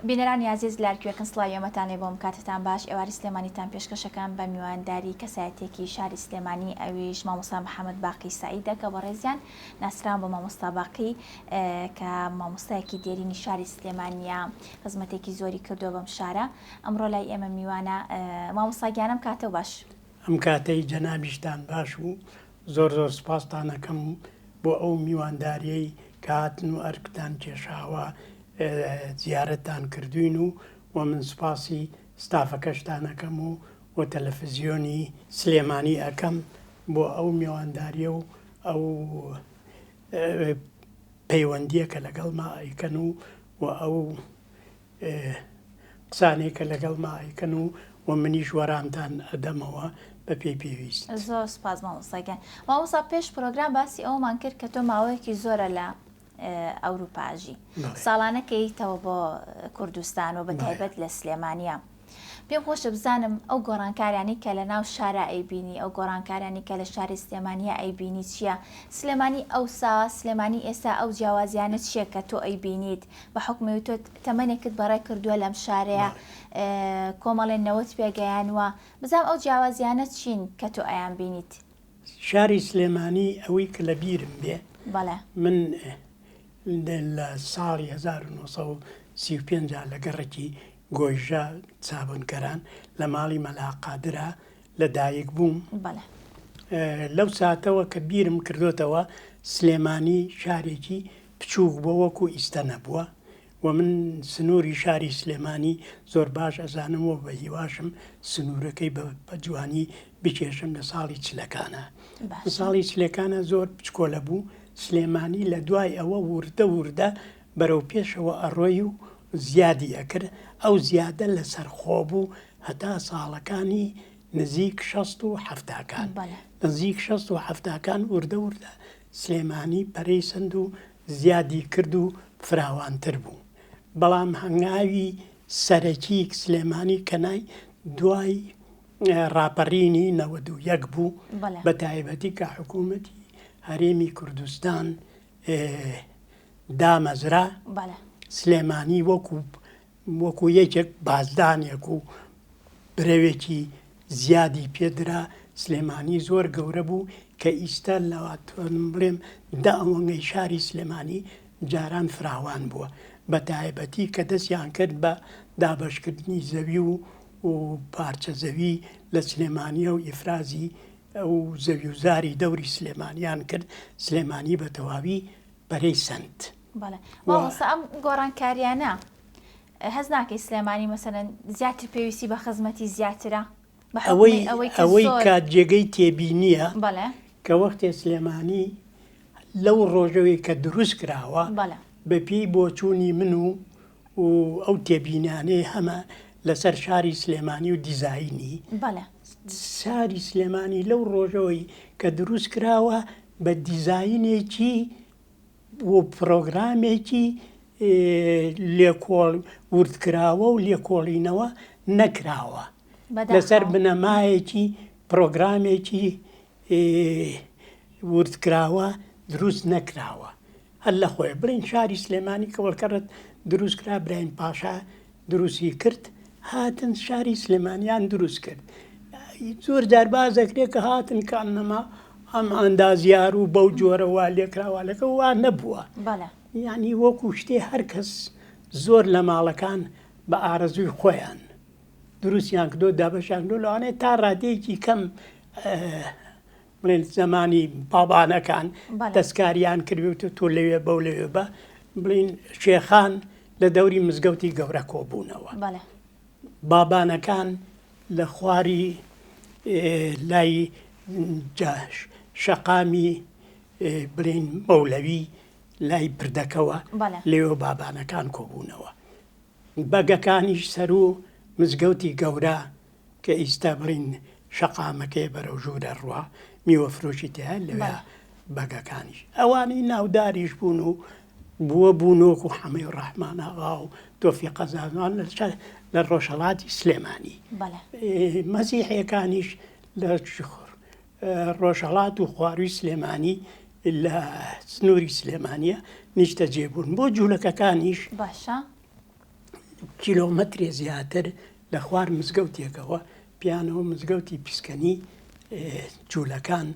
بینەرانی ئازیز لە هەرکوێکن سڵاوی ئێمەتان لێ بۆم کاتتان باش ئێواری سلێمانیتان پێشکەشەکەم بە میوانداری کەسایەتیەکی شاری سلێمانی ئەویش مامۆستا محەممەد باقی سەعیدە کە بەڕێزیان ناسراون بە مامۆستا باقی کە مامۆستایەکی دێرینی شاری سلێمانیە خزمەتێکی زۆری کردووە بەم شارە ئەمڕۆ لای ئێمە میوانە مامۆستا گیانم کاتەو باش. ئەم کاتەی جەنابیشتان باش و زۆر زۆر سوپاستان ئەکەم بۆ ئەو میوانداریەی کە هاتن و ئەرکتان کێشاوە زیارەتتان کردوین و وە من سوپاسی ستافەکەشتان ئەکەم و وە تەلەفزیۆنی سلێمانی ئەکەم بۆ ئەو میوانداریە و ئەو پەیوەندیە کە لەگەڵما ئەیکەن و وە ئەو قسانەی کە لەگەڵما ئەیکەن و و منیش وەرامتان ئەدەمەوە بە پێی پێویست. زۆر سوپاس مامۆستا گیان. مامۆستا پێش پرۆگرام باسی ئەوەمان کرد کە تۆ ماوەیەکی زۆرە لە ئەوروپا ئەژی. ساڵانە کە یەیتەوە بۆ کوردستان و بە تایبەت لە سلێمانیە. پێم خۆشە بزانم ئەو گۆڕانکاریانەی کە لە ناو شارا ئەیبینی، ئەو گۆڕانکاریانەی کە لە شاری سلێمانیا ئەیبینی چییە؟ سلێمانی ئەوسا، سلێمانی ئێستا ئەو جیاوازیانە چییە کە تۆ ئەیبینیت؟ بە حوکمی ئەوەی تۆ تەمەنێکت بەڕێ کردووە لەم شارەیا، کۆمەڵێ نەوەت پێگەیانووە، بزانم ئەو جیاوازیانە چین کە تۆ ئەیانبینیت؟ شاری سلێمانی ئەوەی کە لە بیرم بێ، بەڵێ. من لە ساڵی 1935 لە گەڕەکی گۆیژە سابونکەران لە ماڵی مەلا قادرا لە دایک بووم. بەڵێ. لەو ساتەوە کە بیرم کردۆتەوە سلێمانی شارێکی بچووک بووە وەکو ئیستە نەبووە و من سنووری شاری سلێمانی زۆر باش ئەزانم و بە هیواشم سنوورەکەی بە جوانی بکێشم لە ساڵی چلەکانە. باشە. ساڵی چلەکانە زۆر بچکۆلە بوو سلێمانی لە دوای ئەوە وردە وردە بەرەو پێشەوە ئەڕۆی و زیادی ئەکرد، ئەو زیادە لەسەرخۆ بوو هەتا ساڵەکانی نزیک شەست و حەفتاکان. نزیک شەست و حەفتاکان وردە وردە سلێمانی پەرەی سەند و زیادی کرد و فراوانتر بوو. بەڵام هەنگاوی سەرەکی سلێمانی کەنای دوای ڕاپەڕینی 91 بوو، بە تایبەتی کە حکوومەتی هەرێمی کوردستان دامەزرا، سلێمانی وەکو وەکو یەکێک بازدانێک و برەوێکی زیادی پێدرا، سلێمانی زۆر گەورە بوو کە ئیستا لەواتوانم بڵێم دە ئەوەنگەی شاری سلێمانی جاران فراوان بووە، بە تایبەتی کە دەستیان کرد بە دابەشکردنی زەوی و و پارچە زەوی لە سلێمانیە و ئیفرازی ئەو زەویوزاری دەوری سلێمانیان کرد، سلێمانی بە تەواوی پەرەی سەند. بەڵێ مامۆستا ئەم گۆڕانکاریانە هەست ناکەی سلێمانی مەسەلەن زیاتر پێویستی بە خزمەتی زیاترە؟ بە حوکمی ئەوەی کە ئەوەی زۆر کە جێگەی تێبینییە بەڵێ. کە وەختێ سلێمانی لەو ڕۆژەوەی کە دروست کراوە بەڵێ. بە پێی بۆچوونی من و و ئەو تێبینانەی هەمە لەسەر شاری سلێمانی و دیزاینی بەڵێ. شاری سلێمانی لەو ڕۆژەوەی کە دروست کراوە بە دیزاینێکی و پرۆگرامێکی لێکۆڵ وردکراوە و لێکۆڵینەوە نەکراوە لەسەر بنەمایەکی پرۆگرامێکی وردکراوە دروست نەکراوە هەر لە خۆی بڵین شاری سلێمانی کە وەڵکەڕەت دروست کرا برایم پاشا دروستی کرد هاتن شاری سلێمانیان دروست کرد زۆر جار باز دەکرێت کە هاتن کانەما ئەم ئەندازیار و بەو جۆرە وا لێکراوالەکە وا نەبووە یعنی وەکو شتێ هەر کەس زۆر لە ماڵەکان بە ئارەزووی خۆیان دروستیان کردو دابەشیان کردو لەوانەیە تا ڕادەیەکی کەم بڵێن زەمانی بابانەکان دەستکاریان کردوێت و تۆ لەوێ بەو لەوێ بە بڵین شێخان لە دەوری مزگەوتی گەورە کۆبوونەوە بابانەکان لە خواری لای شەقامی بڵین مەولەوی لای پردەکەوە لەوێ بابانەکان کۆبوونەوە بەگەکانیش سەروو مزگەوتی گەورە کە ئیستا بڵین شەقامەکەی بەرەو ژوور ئەڕوا میوە فرۆشی تیا لەوێ بەگەکانیش ئەوانەی ناوداریش بوون و بووە بوون وەکو حەمەی ڕەحمان ئاغا و تۆفیق قەزازوان لە ڕۆژهەڵاتی سلێمانی مەسیحیەکانیش لە ڕۆژهەڵات و خواروی سلێمانی لە سنووری سلێمانیە نیشتەجێ بوون بۆ جوولەکەکانیش باشە. کیلۆمەترێ زیاتر لە خوار مزگەوتێکەوە پیانەوە مزگەوتی پیسکەنی جوولەکان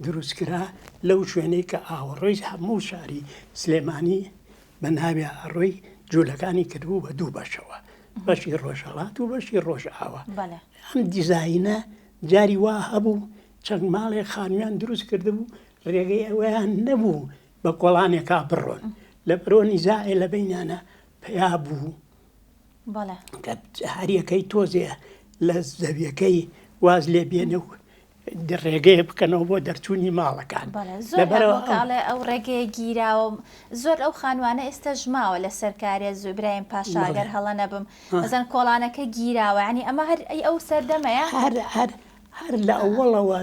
دروستکرا لەو شوێنەی کە ئاوەڕۆی هەموو شاری سلێمانی بە ناوی ئاڕۆی جوولەکانی کردبوو بە دوو بەشەوە بەشی ڕۆژهەڵات و بەشی ڕۆژئاوا ئەم دیزاینە جاری وا هەبوو چەند ماڵێک خانویان دروست کردبوو ڕێگەی ئەوەیان نەبوو بە کۆڵانێکا بڕۆن لە بەرۆ نیزاعێ لە بەینانە پەیا بوو کە هەریەکەی تۆزێ لە زەویەکەی واز لێ بێنێ و ڕێگەیە بکەنەوە بۆ دەرچوونی ماڵەکان لەبەرئەوە ئەو ڕێگەیە گیراوە زۆر ئەو خانوانە ئێستاش ماوە لەسەر کارێز و ئیبراهیم پاشا گەر هەڵە نەبم مەزەن کۆڵانەکە گیراوە ینی ئەمە هەر ئەی ئەو سەردەمەیە هەر هەر هەر لە ئەوەڵەوە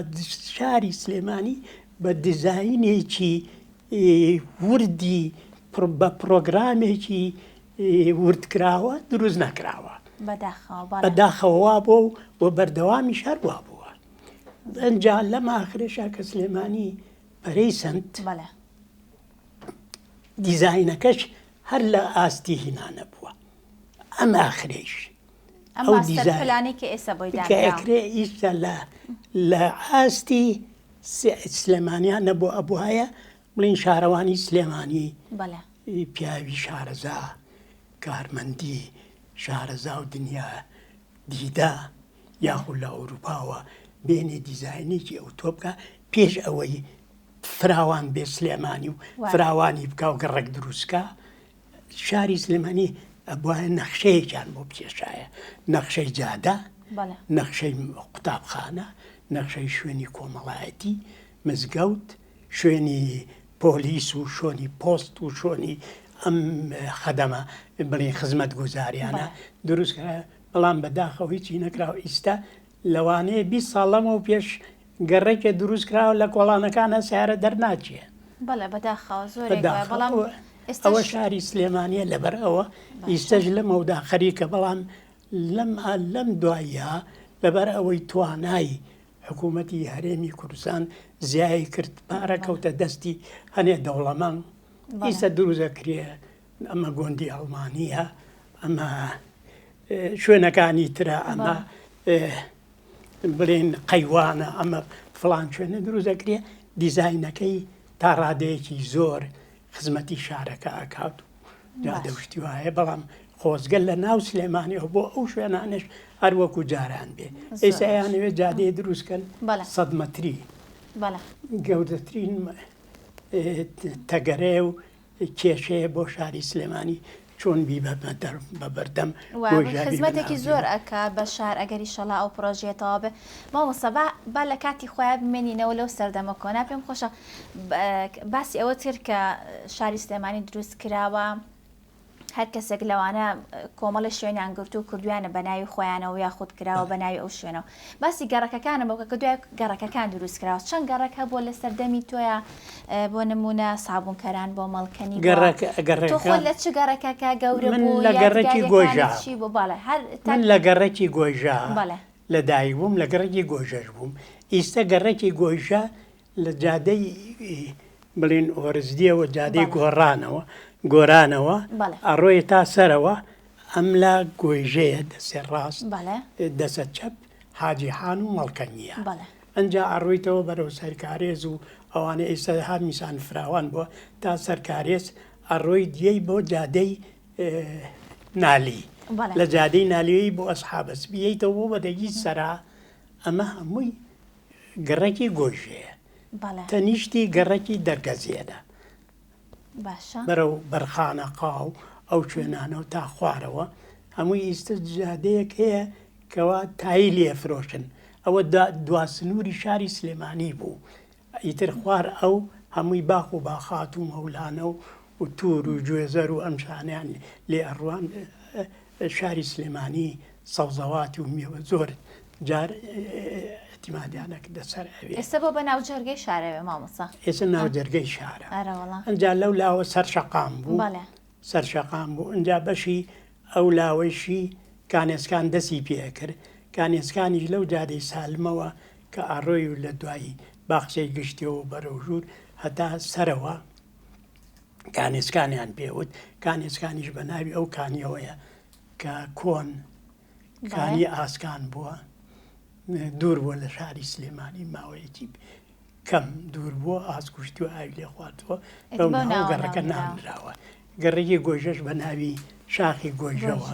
شاری سلێمانی بە دیزاینێکی وردی بە پرۆگرامێکی وردکراوە دروست نەکراوە. بەداخەوە بەڵێ. بەداخەوە وا بووە و و بەردەوامیش هەر وا بووە. ئەنجا لەم ئاخرەشا کە سلێمانی پەرەی سەند بەڵێ. دیزاینەکەش هەر لە ئاستی هینا نەبووە. ئەم ئاخرەیش. ئەم ماستەر پلانەی کە ئێستا بۆی دانراوە. کە ئەکرێ ئیستا لە لە ئاستی سلێمانیا نەبوو ئەبوایە بڵێین شارەوانی سلێمانی بەڵێ. پیاوی شارەزا، کارمەندی شارەزا و دنیا دیدە یاخود لە ئەوروپاوە بێنێ دیزاینێکی ئەوتۆ بکا پێش ئەوەی فراوان بێ سلێمانی و فراوانی بکا و گەڕەک دروستکا شاری سلێمانی ئەبوایە نەخشەیەکیان بۆ بکێشایە نەخشەی جادە نەخشەی قوتابخانە نەخشەی شوێنی کۆمەڵایەتی مزگەوت شوێنی پۆلیس و شۆنی پۆست و شۆنی ئەم خەدەمە بڵێن خزمەتگوزاریانە دروست کرا بەڵام بەداخەوە هیچی نەکراوە ئیستا لەوانەیە 20 ساڵ لەمەو پێش گەڕێکێ دروست کراوە لە کۆڵانەکانە سیارە دەرناچێ. بەڵێ بەداخەوە زۆرێک وایە بەڵام ئەوە شاری سلێمانیە لەبەر ئەوە ئیستەش لەمەودا خەریکە بەڵام لەم لەم دواییە لەبەر ئەوەی توانای حکوومەتی هەرێمی کوردستان زیای کرد پارە کەوتە دەستی هەنێ دەوڵەمەند ئیستا دروست ئەکرێ ئەمە گۆندی ئەڵمانیە ئەمە شوێنەکانی ترە ئەمە بڵێن قەیوانە ئەمە فڵان شوێنە دروست ئەکرێ دیزاینەکەی تا ڕادەیەکی زۆر خزمەتی شارەکە ئەکات و جادە و شتی وایە بەڵام خۆزگە لە ناو سلێمانیەوە بۆ ئەو شوێنانەش هەر وەکو جاران بێ ئێستا ئەیانەوێت جادەیە دروست کەن سەد مەتری گەورەترین تەگەرەیە و کێشەیە بۆ شاری سلێمانی چۆن بیبەمە بە بەردەم خزمەتێکی زۆر ئەکا بە شار ئەگەر ئیشەڵا ئەو پرۆژەیە تەواو بێ مامۆستا با با لە کاتی خۆیان بمێنینەوە لەو سەردەمە کۆنا پێم خۆشە باسی ئەوە کرد کە شاری سلێمانی دروست کراوە هەر کەسێک لەوانە کۆمەڵی شوێنیان گرتو و کردویانە بە ناوی خۆیانەوە یاخود کراوە بە ناوی ئەو شوێنەوە باسی گەڕەکەکانم بۆ کە دوای گەڕەکەکان دروست کراوە چەند گەڕەک هەبووە لە سەردەمی تۆیا بۆ نمونە سابونکەران بۆ مەڵکەنی تۆ خۆت لە چ گەڕەکەکە گەورە من بوو لە گەڕەکی گۆیژە یادگاریەکانت چی بوو بەڵێ هەر من تاک لە گەڕەکی گۆیژە بەڵێ لە دایک بووم لە گەڕەکی گۆیژەش بووم ئیستە گەڕەکی گۆیژە لە جادەی بڵێن ئۆرزدیەوە جادەی بەڵێ گۆڕانەوە گۆرانەوە بەڵێ ئەڕۆیە تا سەرەوە ئەملا گۆیژەیە دەسێ ڕاست بەڵێ دەسە چەپ حاجی حان و مەڵکەنییە. بەڵێ. ئەنجا ئەڕۆیتەوە بەرەو سەرکارێز و ئەوانە ئێستا هامیسان فراوان بووە تا سەرکارێز ئەڕۆی دیەی بۆ جادەی نالی بەڵێ. لە جادەی نالیی بۆ ئەسحابە سپی یەیتەوە بۆ بەدەگی سەرا ئەمە هەمووی گەڕەکی گۆیژەیە بەڵێ. تەنیشتی گەڕەکی دەرگەزێنە. باشە. بەرەو بەرخانەقا و ئەو شوێنانە و تا خوارەوە هەمووی ئیستە جادەیەک هەیە کەوا تایلی ئەفرۆشن ئەوە دوا سنووری شاری سلێمانی بوو ئیتر خوار ئەو هەمووی باخ و باخات و مەولانە و و تور و گوێزەر و ئەم شانیان لێ ئەڕوان شاری سلێمانی سەوزەوات و میوە زۆر جار ئیعتیمادیان ئەکردە سەر ئەوێ. ئێستا بۆ بە ناوجەرگەی شارەوێ مامۆستا. ئێستا ناوجەرگەی شارە. ئەرە وەڵا. ئەنجا لەو لاوە سەر شەقام بوو. بەڵێ. سەر شەقام بوو ئەنجا بەشی ئەو لاوەیشی کانێسکان دەسی پێ ئەکرد کانێسکانیش لەو جادەی سالمەوە کە ئەڕۆی و لە دوای باخچەی گشتیەوە بەرەو ژوور هەتا سەرەوە کانێسکانیان پێ وت کانێسکانیش بە ناوی ئەو کانیەوەیە. کە کۆن کانی ئاسکان بووە دوور بووە لە شاری سلێمانی ماوەیەکی کەم دوور بووە ئاس کوشتووە ئاوی لێ خواردووە بەو ناوە گەڕەکە ناونراوە گەڕەکی گۆیژەش بە ناوی شاخی گۆیژەوە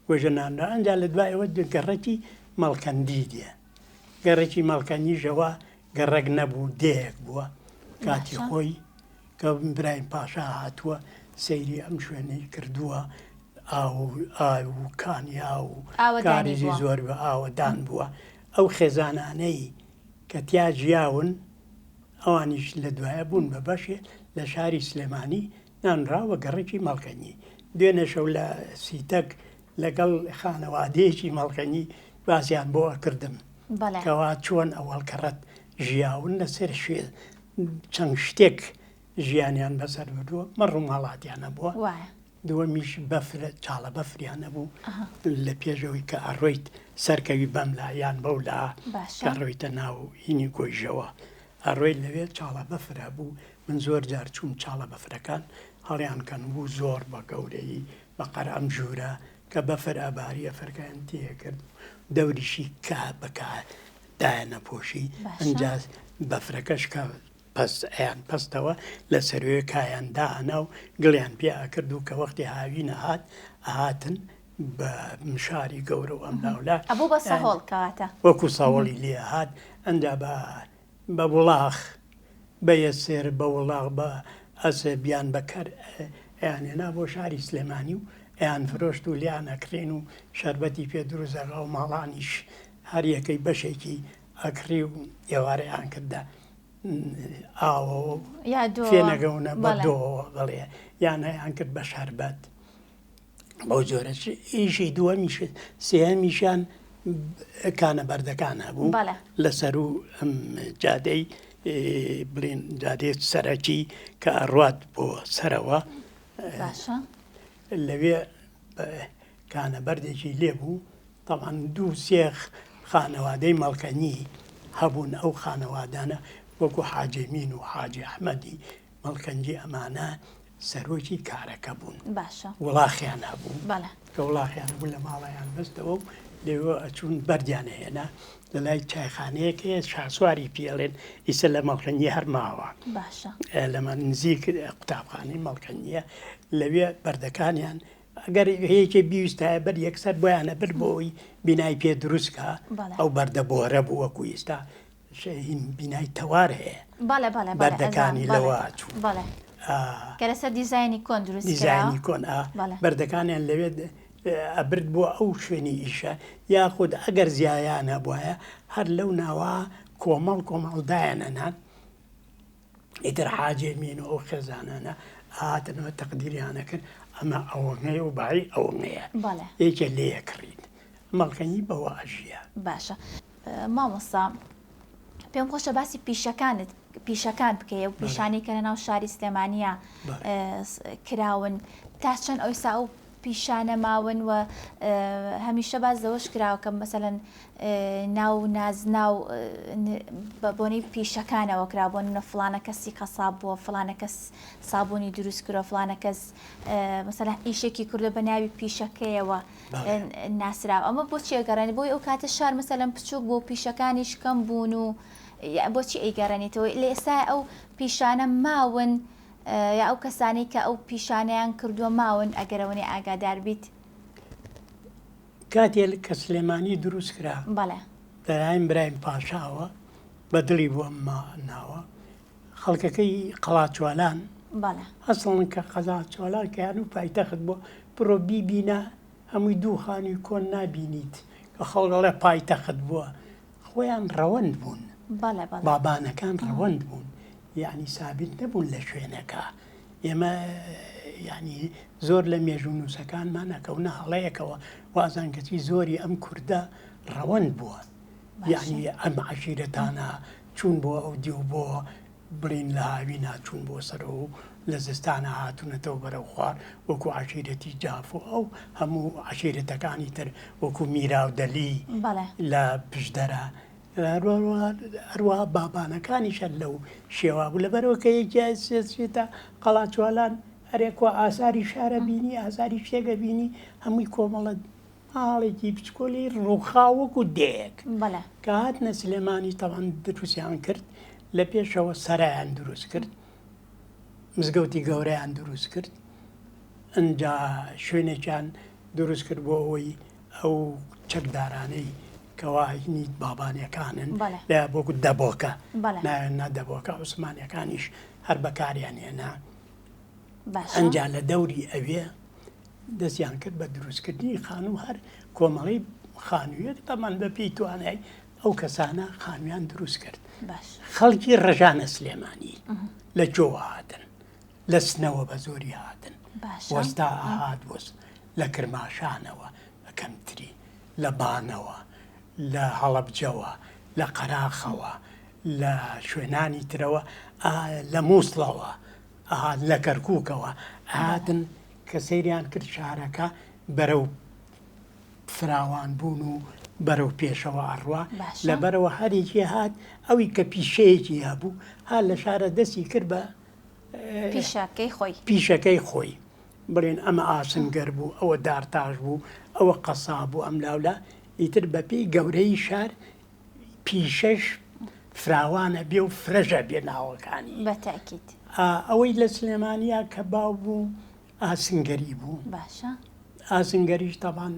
گۆیژە ناونراوە ئەنجا لە دوای ئەوە گەڕەکی مەڵکەندی دێ گەڕەکی مەڵکەندیشەوە گەڕەک نەبوو دێیەک بووە کاتی خۆی کە برایم پاشا هاتووە سەیری ئەم شوێنەی کردووە ئاو ئاو و کانیا و کاریزی زۆر بە ئاوەدان بووە ئەو خێزانانەی کە تیا ژیاون ئەوانیش لە دوایە بوون بە بەشێ لە شاری سلێمانی نانراوە گەڕەکی مەڵکەنی دوێنێ شەو لە سیتەک لەگەڵ خانەوادەیەکی مەڵکەنی باسیان بۆ ئەکردم کەوا چۆن ئەوەڵ کەڕەت ژیاون لەسەر شوێ چەند شتێک ژیانیان بەسەر بردووە مەڕ و ماڵاتیان هەبووە دووەمیش بەفر چاڵە بەفریان هەبوو لە پێشەوەی کە ئەڕۆیت سەرکەوی بەم لا یان بەو لا کە ڕۆیتە ناو هینی گۆیژەوە ئەڕۆی لەوێ چاڵە بەفر هەبوو من زۆر جار چووم چاڵە بەفرەکان هەڵیان کەن بوو زۆر بە گەورەیی بە قەر ئەم ژوورە کە بەفر ئەباری ئەفرکەیان تێکرد دەوریشی کە بەکە دایانەپۆشی ئەنجا بەفرەکەش کە پەست ئەیان پەستەوە لە سەروێ کایان دائەنا و گڵیان پێ ئەکرد و کە وەختی هاوین ئەهات ئەهاتن بە مشاری گەورە و ئەملاولا ئەبوو بە سەهۆڵ کەواتە وەکو سەهۆڵی لێ ئەهات ئەنجا بە بە وڵاخ بە یەسێر بە وڵاخ بە ئەسپ یان بە کەر ئەیان هێنا بۆ شاری سلێمانی و ئەیان فرۆشت و لێیان ئەکڕین و شەربەتی پێ دروست ئەکا و ماڵانیش هەر یەکەی بەشێکی ئەکڕی و ئێوارەیان کردە ئاوەوە و فێنەگەونە بە دۆوە بەڵێ یان هەیان کرد بە شەربەت بەو جۆرە ئیشی دووەمیش سێهەمیشیان کانە بەردەکان هەبوو لەسەر و جادەی بڵین جادەی سەرەکی کە ئەڕوات بۆ سەرەوە لەوێ کانە بەردێکی لێبوو تەبعەن دوو سێ خانەوادەی مەڵکەنی هەبوون ئەو خانەوادانە وەکو حاجی مین و حاجی ئەحمەدی مەڵکەنجی ئەمانە سەرۆکی کارەکە بوون باشە وڵاخیان هەبوو بەڵێ کە وڵاخیان هەبوو لە ماڵیان بەستەوە و لەوێ ئەچوون بەردیان هێنا لە لای چایخانەیەک هەیە شاسواری پێڵێن ئیسە لە مەڵکەنی هەر ماوە باشە لەمە نزیک قوتابخانەی مەڵکەنیە لەوێ بەردەکانیان ئەگەر یەکێ بیویستایە بەر یەکسەر بۆیان ئەبرد بۆ ئەوەی بینای پێ دروست کا ئەو بەردە بۆرە بوو وەکو ئیستا هین بینای تەوار هەیە بەڵێ بەڵێ بەردەکانی لەوە چوو بەڵێ کە لەسەر دیزایانی کۆن دروست دیزایانی کۆن بەردەکانیان لەوێ ئەبرد بۆ ئەو شوێنی ئیشە یاخود ئەگەر زیایان هەبواە هەر لەو ناوە کۆمەڵ کۆمەڵ دایانەنان ئیتر حاجی مین و ئەو خێزانانە هاتنەوە تەقدیریان ئەکرد ئەمە ئەوەنەیە و بایی ئەوەنەیە یەکێ لێ کڕین مەڵکەنی بەوە ئەژیا. باشە مامۆستا پێم خۆشە باسی پیشەکانت پیشەکان بکەی و پیشانی کە لەناو شاری سلێمانە کراون تا چەند ئەوسا ئەو پیشانە ماون و هەمیشە باس لەوەش کراوە کە مەسەلەن ناو و نازناو بە بۆنەی پیشەکانەوە کرا بۆ نمونە فڵانە کەسی قەساب بووە فڵانە کەس سابوونی دروست کردوە فڵانە کەس مەسەلەن ئیشێکی کردوە بە ناوی پیشەکەیەوە ناسراوە ئەمە بۆچی ئەگەڕێنی بۆی ئەو کاتە شار مەسەلەن بچووک بوو پیشەکانیش کەم بوون و بۆچی ئەیگەڕێنیتەوە لە ئێستا ئەو پیشانە ماون یا ئەو کەسانەی کە ئەو پیشانەیان کردووە ماون ئەگەر ئەوەنەی ئاگادار بیت؟ کاتێ کە سلێمانی دروست کرا بەڵێ. لەلایەن برایم پاشاوە بە دڵی بوو ئەم ناوە خەڵکەکەی قەڵاچوالان بەڵێ. ئەسڵەن کە قەڵاچوالان کە هەنوو پایتەخت بووە بڕۆ بیبینە هەمووی دوو خانووی کۆن نابینیت کە خەڵک ئەڵێ پایتەخت بووە خۆیان ڕەوەند بوون بەڵێ بەڵێ. بابانەکان ڕەوەند بوون یەعنی سابیت نەبوون لە شوێنەکە ئێمە یەعنی زۆر لە مێژوونووسەکانمان ئەکەونە هەڵەیەکەوە وازان کەچی زۆری ئەم کوردە ڕەوەند بووە یەعنی ئەم عەشیرەتانە چوون بۆ ئەو دیو بۆ بڵین لە هاوینا چوون بۆ سەرەوە و لە زستانە هاتوونەتەوە بەرەو خوار وەکو عەشیرەتی جاف و ئەو هەموو عەشیرەتەکانی تر وەکو میراودەلی لە پشدەرە هەروەها بابانەکانیش هەر لەو شێوە بوو لەبەرئەوە کە یەکیان سێچێتە قەڵاچوالان. ئەرێ کوا ئاساری شارە بینی ئاساری شتێکە بینی هەمووی کۆمەڵە ماڵێکی بچکۆلی ڕووخاو وەکو دێیەک. بەڵێ. کە هاتنە سلێمانی تەبعەن دروستیان کرد لە پێشەوە سەرایان دروست کرد مزگەوتی گەورەیان دروست کرد ئەجا شوێنێکیان دروست کرد بۆ ئەوەی ئەو چەکدارانەی کەوا هینی بابانەکانن لە بۆ دەبۆکە ناوێن نا دەبۆکە عوسمانەکانیش هەر بەکاریان هێنا ئەجا لە دەوری ئەوێ دەستیان کرد بە دروستکردنی خانوو هەر کۆمەڵەی خانوویەک تەمان بە پێی توانای ئەو کەسانە خانوویان دروست کرد خەڵکی ڕژانە سلێمانی لە جۆوە هاتن لە سنەوە بە زۆری هاتن وەستا ئاهات وەست لە کرماشانەوە بە کەمتری لە بانەوە لە هەڵەبجەوە لە قەراخەوە لە شوێنانی ترەوە لە مووسڵەوە ئەهات لە کەرکووکەوە ئەهاتن کە سەیریان کرد شارەکە بەرەو فراوان بوون و بەرەو پێشەوە ئەڕوا لەبەرەوە هەرێکی هات ئەوی کە پیشەیەکی هەبوو ها لە شارە دەستی کرد بە پیشەکەی خۆی پیشەکەی خۆی بڵێن ئەمە ئاسنگەر بوو ئەوە دارتاش بوو ئەوە قەسا بوو ئەم لاولا ئیتر بەپێی گەورەی شار پیشەش فراوانە بێ و فرەشە بێ ناوەکانی. بە تەئکید. ئەوەی لە سلێمانیا کە باو بوو ئاسنگەری بوو. باشە. ئاسنگەریش تەبان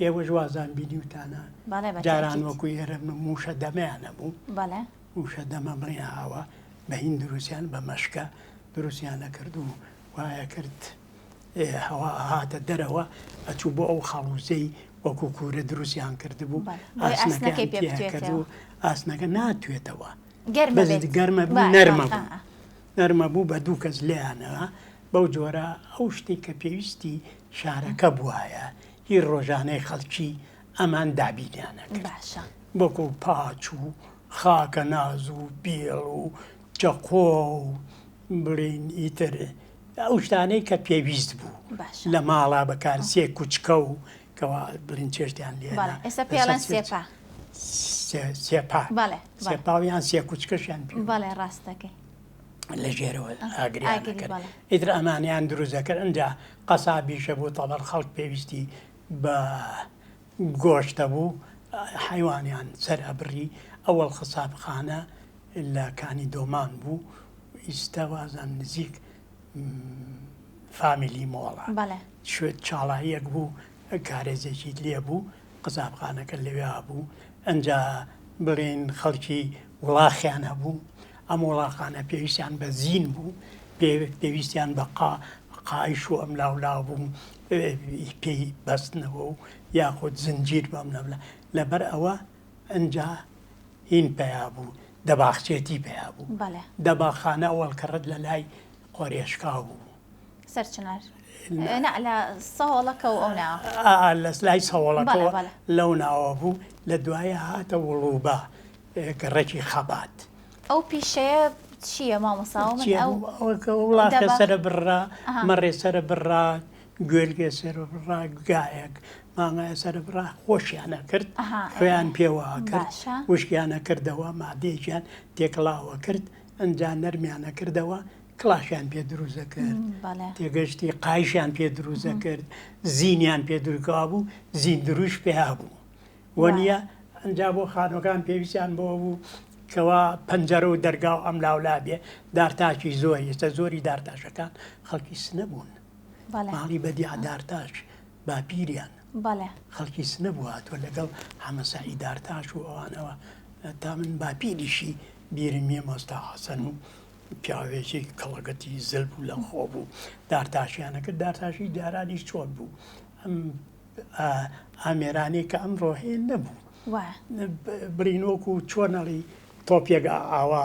ئێوەش وازان بینیوتانە. بەڵێ بە تەئکید. جاران وەکو ئێرە مووشە دەمەیان هەبوو. بەڵێ. مووشە دەمە بڵێن ئاوا بە هین دروستیان بە مەشکە دروستیان ئەکرد و وایە کرد. هەوا ئەهاتە دەرەوە ئەچوو بۆ ئەو خەڵوزەی وەکو کوورە دروستیان کردبوو ئاسنەکەی پێ کرد و ئاسنەکە ناتوێتەوە گەرمە بوو نەرمە بوو نەرمە بوو بە دوو کەس لێیانەوە بەو جۆرە ئەو شتێک کە پێویستی شارەکە بواە هی ڕۆژانەی خەڵکی ئەمان دابینیانە باشە وەکو پاچ و خاکە ناز و بیڵ و چەقۆ و بڵین ئیتر ئەو شتانەی کە پێویست بوو لە ماڵا بەکار سێ کوچکە و کەوا بڵین چێشتیان لێ ئێستا پێڵێن سێپا سێپا سێپاویان سێ کوچکەشیان پێ بەڵێ ڕاستەکەی لە ژێرەوە ئاگریان کرد ئیتر ئەمانیان دروست دەکرد ئەجا قەسابیشە بوو تەبەر خەڵک پێویستی بە گۆشتە بوو حیوانیان سەر ئەبڕی ئەوەڵ قەسابخانە لە کانی دۆمان بوو ئیستا وازانم نزیک فامیلی مۆڵە شوێت چاڵاییەک بوو کارێزێکی لێ بوو قەسابخانەکە لەوێ بوو ئەجا بڵێن خەڵکی وڵاخیان هەبوو ئەم وڵاخانە پێویستیان بە زین بوو پێویستیان بە قا قایش و ئەم لاولا بوو پێی بەستنەوە و یاخود زنجیر بەم لەبلە لەبەر ئەوە ئەجا هین پەیا بوو دەباخچێتی پەیا بوو. بەڵێ. دەباخانە ئەوەڵ کەڕەت لە لای قۆرێشکاو بوو. سەرچنار. نا لە سەهۆڵەکە و ئەو ناوە. ئا لە لای سەهۆڵەکەوە لەو ناوە بوو لە دوایە هاتە وڵوبە گەڕەکی خەبات. ئەو پیشەیە چییە مامۆستا؟ من ئەو وڵاخێ سەرە بڕا مەڕێ سەرە بڕا گوێلگێ سەرە بڕا گایەک مانگایە سەرە بڕا خۆشیان ئەکرد خوێیان پێوە ئەکرد وشکیان ئەکردەوە مادەیەکیان تێکەڵاوە کرد ئەنجا نەرمیان ئەکردەوە کڵاشیان پێ دروست دەکرد تێگەشتی قایشیان پێ دروست دەکرد زینیان پێ دروکا بوو زین دروش پێ هەبوو وەنیە ئەنجا بۆ خانوەکان پێویستیان بۆ بوو کەوا پەنجەرە و دەرگا و ئەم لاولا بێ دارتاکی زۆر ئێستا زۆری دارتاشەکان خەڵکی سنە بوون ماڵی بەدیع دارتاش باپیریان خەڵکی سنە بوو هاتووە لەگەڵ حەمە سەعید دارتاش و ئەوانەوە تا من باپیریشی بیرم نییە مۆستا حەسەن و پیاوێکی کەڵەگەتی زل بوو لە خۆ بوو دارتاشیانە کرد دارتاشی جارانیش چۆن بوو ئەم ئامێرانەی کە ئەمڕۆ هەیە نەبوو بڵین وەکو چۆنەڵی تۆپێک ئاوا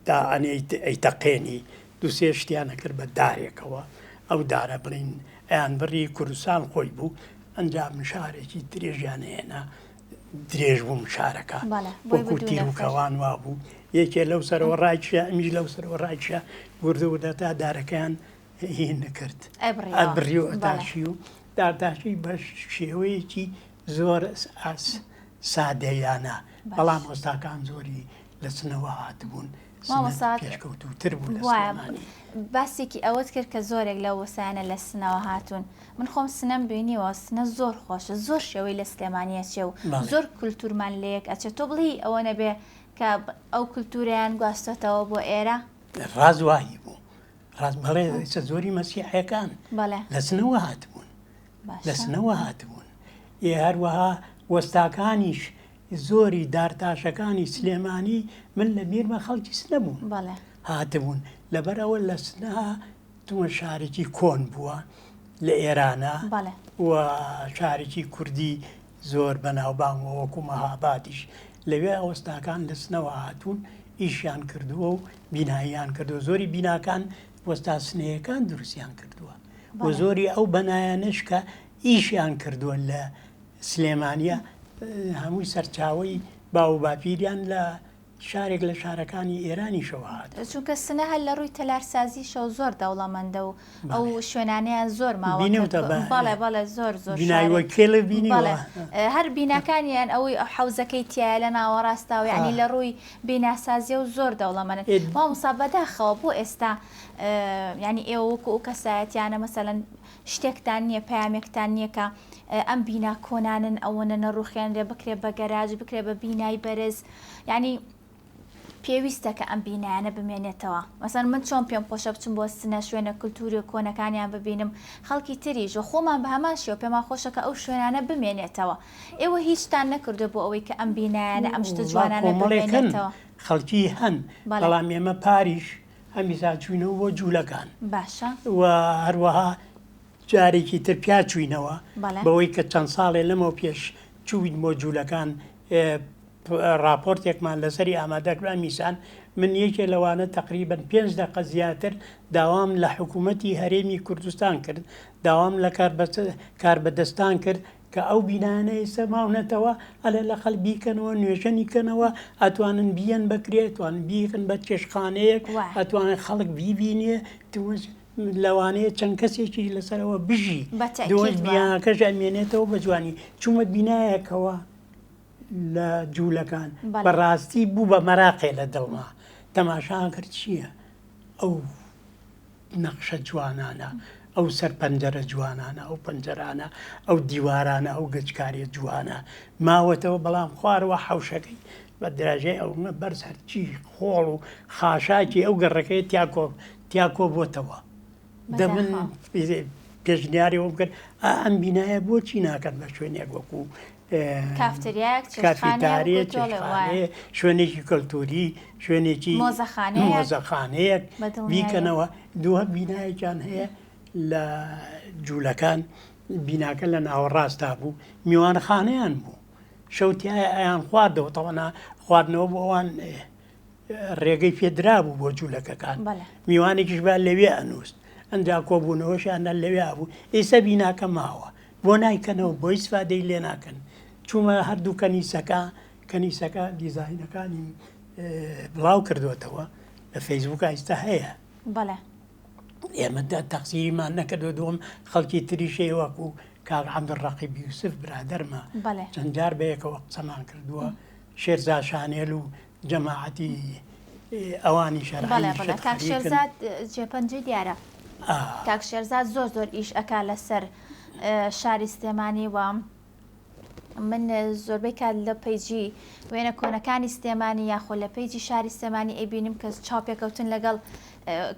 دا ئەنێیت ئەیتەقێنی دوسێ شتیان ئەکرد بە دارێکەوە ئەو دارە بڵین ئەیان بڕی کوردستان خۆی بوو ئەنجا مشارێکی درێژیان هێنا درێژ بوو مشارەکە وەکو تیر و کەوان وا بوو یەکێ لەو سەرەوە ڕایکشا ئەمیش لەو سەرەوە ڕایکشا وردە وردە تا دارەکەیان هین نەکرد ئەبڕی و ئەتاشی و دارتاشی بە شێوەیەکی زۆر سادەیانە بەڵام ئۆستاکان زۆری لە سنەوە هاتبوون. سنە مامۆستا پێشکەوتووتر بوو لە وایە سلێمانی. باسێکی ئەوەت کرد کە زۆرێک لەو وەسایانە لە سنەوە هاتوون من خۆم سنەم بینیوە سنە زۆر خۆشە زۆر شێوەی لە سلێمانی ئەچێ و بەڵێ. زۆر کولتوورمان لەیەک ئەچێ تۆ بڵێی ئەوە نەبێ کە ئەو کولتوورەیان گواستۆتەوە بۆ ئێرە؟ ڕاست وایی بوو ڕاست بەڵێ ئێستا زۆری مەسیحیەکان بەڵێ. لە سنەوە هاتبوون لە باشە. سنەوە هاتبوون ئێ هەروەها وەستاکانیش زۆری دارتاشەکانی سلێمانی من لە بیرمە خەڵکی سنە بوون بەڵێ. هاتبوون لەبەر ئەوە لە سنە تومە شارێکی کۆن بووە لە ئێرانە بەڵێ. و شارێکی کوردی زۆر بەناوبانگ بووە وەکو مەهابادیش لەوێ وەستاکان لە سنەوە هاتوون ئیشیان کردووە و بیناییان کردووە زۆری بیناکان وەستا سنەیەکان دروستیان کردووە و بەڵێ. زۆری ئەو بەنایانەش کە ئیشیان کردووە لە سلێمانیە هەمووی سەرچاوەی باو و باپیریان لە شارێک لە شارەکانی ئێرانیشەوە هاتوون. چونکە سنە هەر لە ڕووی تەلارسازیشەوە زۆر دەوڵەمەندە و ئەو شوێنانەیان زۆر ماوە کە بینیوتە بە بەڵێ بەڵێ زۆر زۆر بینای شارێک وەکێلت بینیوە؟ بەڵێ هەر بیناکانیان ئەوەی حەوزەکەی تیایە لە ناوەڕاستا و یانی لە ڕووی بیناسازیەوە زۆر دەوڵەمەنن. مامۆستا بەداخەوە بۆ ئێستا یانی ئێوە وەکو ئەو کەسایەتیانە مەسەلەن شتێکتان نییە پەیامێکتان نییە کە ئەم بینا کۆنانەن ئەوەنە نەڕوخێنرێ بکرێ بە گەراج بکرێ بە بینای بەرز یعنی پێویستە کە ئەم بینایانە بمێنێتەوە مەسەن من چۆن پێم خۆشە بچم بۆ سنە شوێنە کولتوری کۆنەکانیان ببینم خەڵکی تریش و خۆمان بە هەمان شێوە پێمان خۆشە کە ئەو شوێنانە بمێنێتەوە ئێوە هیچتان نەکردو بۆ ئەوەی کە ئەم بینایانە ئەم شتە وەڵا جوانانە کۆمەڵێک هەن بمێنێتەوە خەڵکی هەن بەڵێ بەڵام ئێمە پاریش هەمیسا چووینەوە بۆ جوولەکان باشە. و هەروەها جارێکی تر پیا چووینەوە بەڵێ. بەوەی کە چەند ساڵێ لەمەو پێش چووین بۆ جوولەکان ڕاپۆرتێکمان لەسەری ئامادە کرد ئەمیسان من یەکێ لەوانە تەقریبەن پێنج دەقە زیاتر داوام لە حکوومەتی هەرێمی کوردستان کرد داوام لە کاربەدەستان کرد کە ئەو بینایانە ئێستا ماونەتەوە ئەلە لەقەل بیکەنەوە نوێژەنی کەنەوە ئەتوانن بیەن بەکرێ ئەتوانن بیکەن بە چێشتخانەیەک وایە. ئەتوانن خەڵک بیبینێ تومەز لەوانەیە چەند کەسێکی لەسەرەوە بژی بە دووەش تەئکید وایە. بیناکەش ئەمێنێتەوە بە جوانی چوومە بینایەکەوە لە جوولەکان بەڵێ. بەڕاستی بوو بە مەراقێ لە دڵما تەماشا کرد چییە ئەو نەخشە جوانانە، ئەو سەر پەنجەرە جوانانە، ئەو پەنجەرانە، ئەو دیوارانە، ئەو گەچکاریە جوانە ماوەتەوە، بەڵام خوارەوە حەوشەکەی بە دراژای ئەوەنە بەرز هەرچی خۆڵ و خاشاکی ئەو گەڕەکەیە تیا کۆ تیا کۆبۆتەوە. دە من بەداخەوە. پێشنیاری ئەوەم کرد ئا ئەم بینایە بۆچی ناکەن بە شوێنێک وەکوو کافتریایەک، چێشتخانەیەک کافیتاریە، وەکوو تۆ ئەڵێ وایە. چێشتخانەیە، شوێنێکی کەلتووری، شوێنێکی مۆزەخانەیەک. مۆزەخانەیەک بە دڵنیاییەوە. بیکەنەوە. دووهەم بینایەکیان هەیە لە جوولەکان، بیناکە لە ناوەڕاستا بوو، میوانخانەیان بوو، شەو تیایا ئەیان خواردەوە، تەوەنا خواردنەوە بۆ ئەوان ڕێگەی پێ درابوو بۆ جوولەکەکان، بەڵێ. میوانێکیش با لەوێ ئەنووست، ئەنجا کۆبوونەوەشیان هەر لەوێ بوو، ئیستا بیناکە ماوە. بۆ نایکەنەوە بۆ ئیسفادەی لێ ناکەن چوومە هەردوو کەنیسەکە کەنیسەکە دیزاینەکانی بڵاو کردوێتەوە لە فەیسبوک ئایستا هەیە بەڵێ ئێمە تەقسیریمان نەکردو دوم خەڵکی تریشەیە وەکو کاک عەبدولڕەقیب یوسف برادەرمە بەڵێ چەند جار بەیەکەوە قسەمان کردووە شێرزا شانێل و جەماعەتی ئەوانی بەڵێ شەرعی بەڵێ شت کاک خەریکن شێرزاد جێپەنجەی دیارە ئا. کاک شێرزاد زۆر زۆر ئیش ئەکا لەسەر شاری سلێمانی و من زۆربەی کات لە page ی وێنە کۆنەکانی سلێمانی یاخۆ لە page ی شاری سلێمانی ئەیبینم کە چاوپێکەوتن لەگەڵ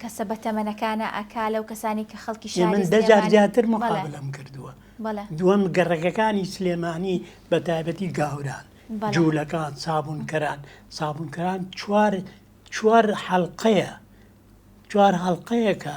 کەسە بەتەمەنەکانە ئەکا لەو کەسانی کە خەڵکی ئێ من شاری دە جار سلێمانی زیاتر بەڵێ مقابلەم کردووە بەڵێ دووەم گەڕەکەکانی سلێمانی بە تایبەتی گاوران بەڵێ. جوولەکان سابوونکەران سابوونکەران چوار چوار حەڵقەیە چوار هەڵقەیە کە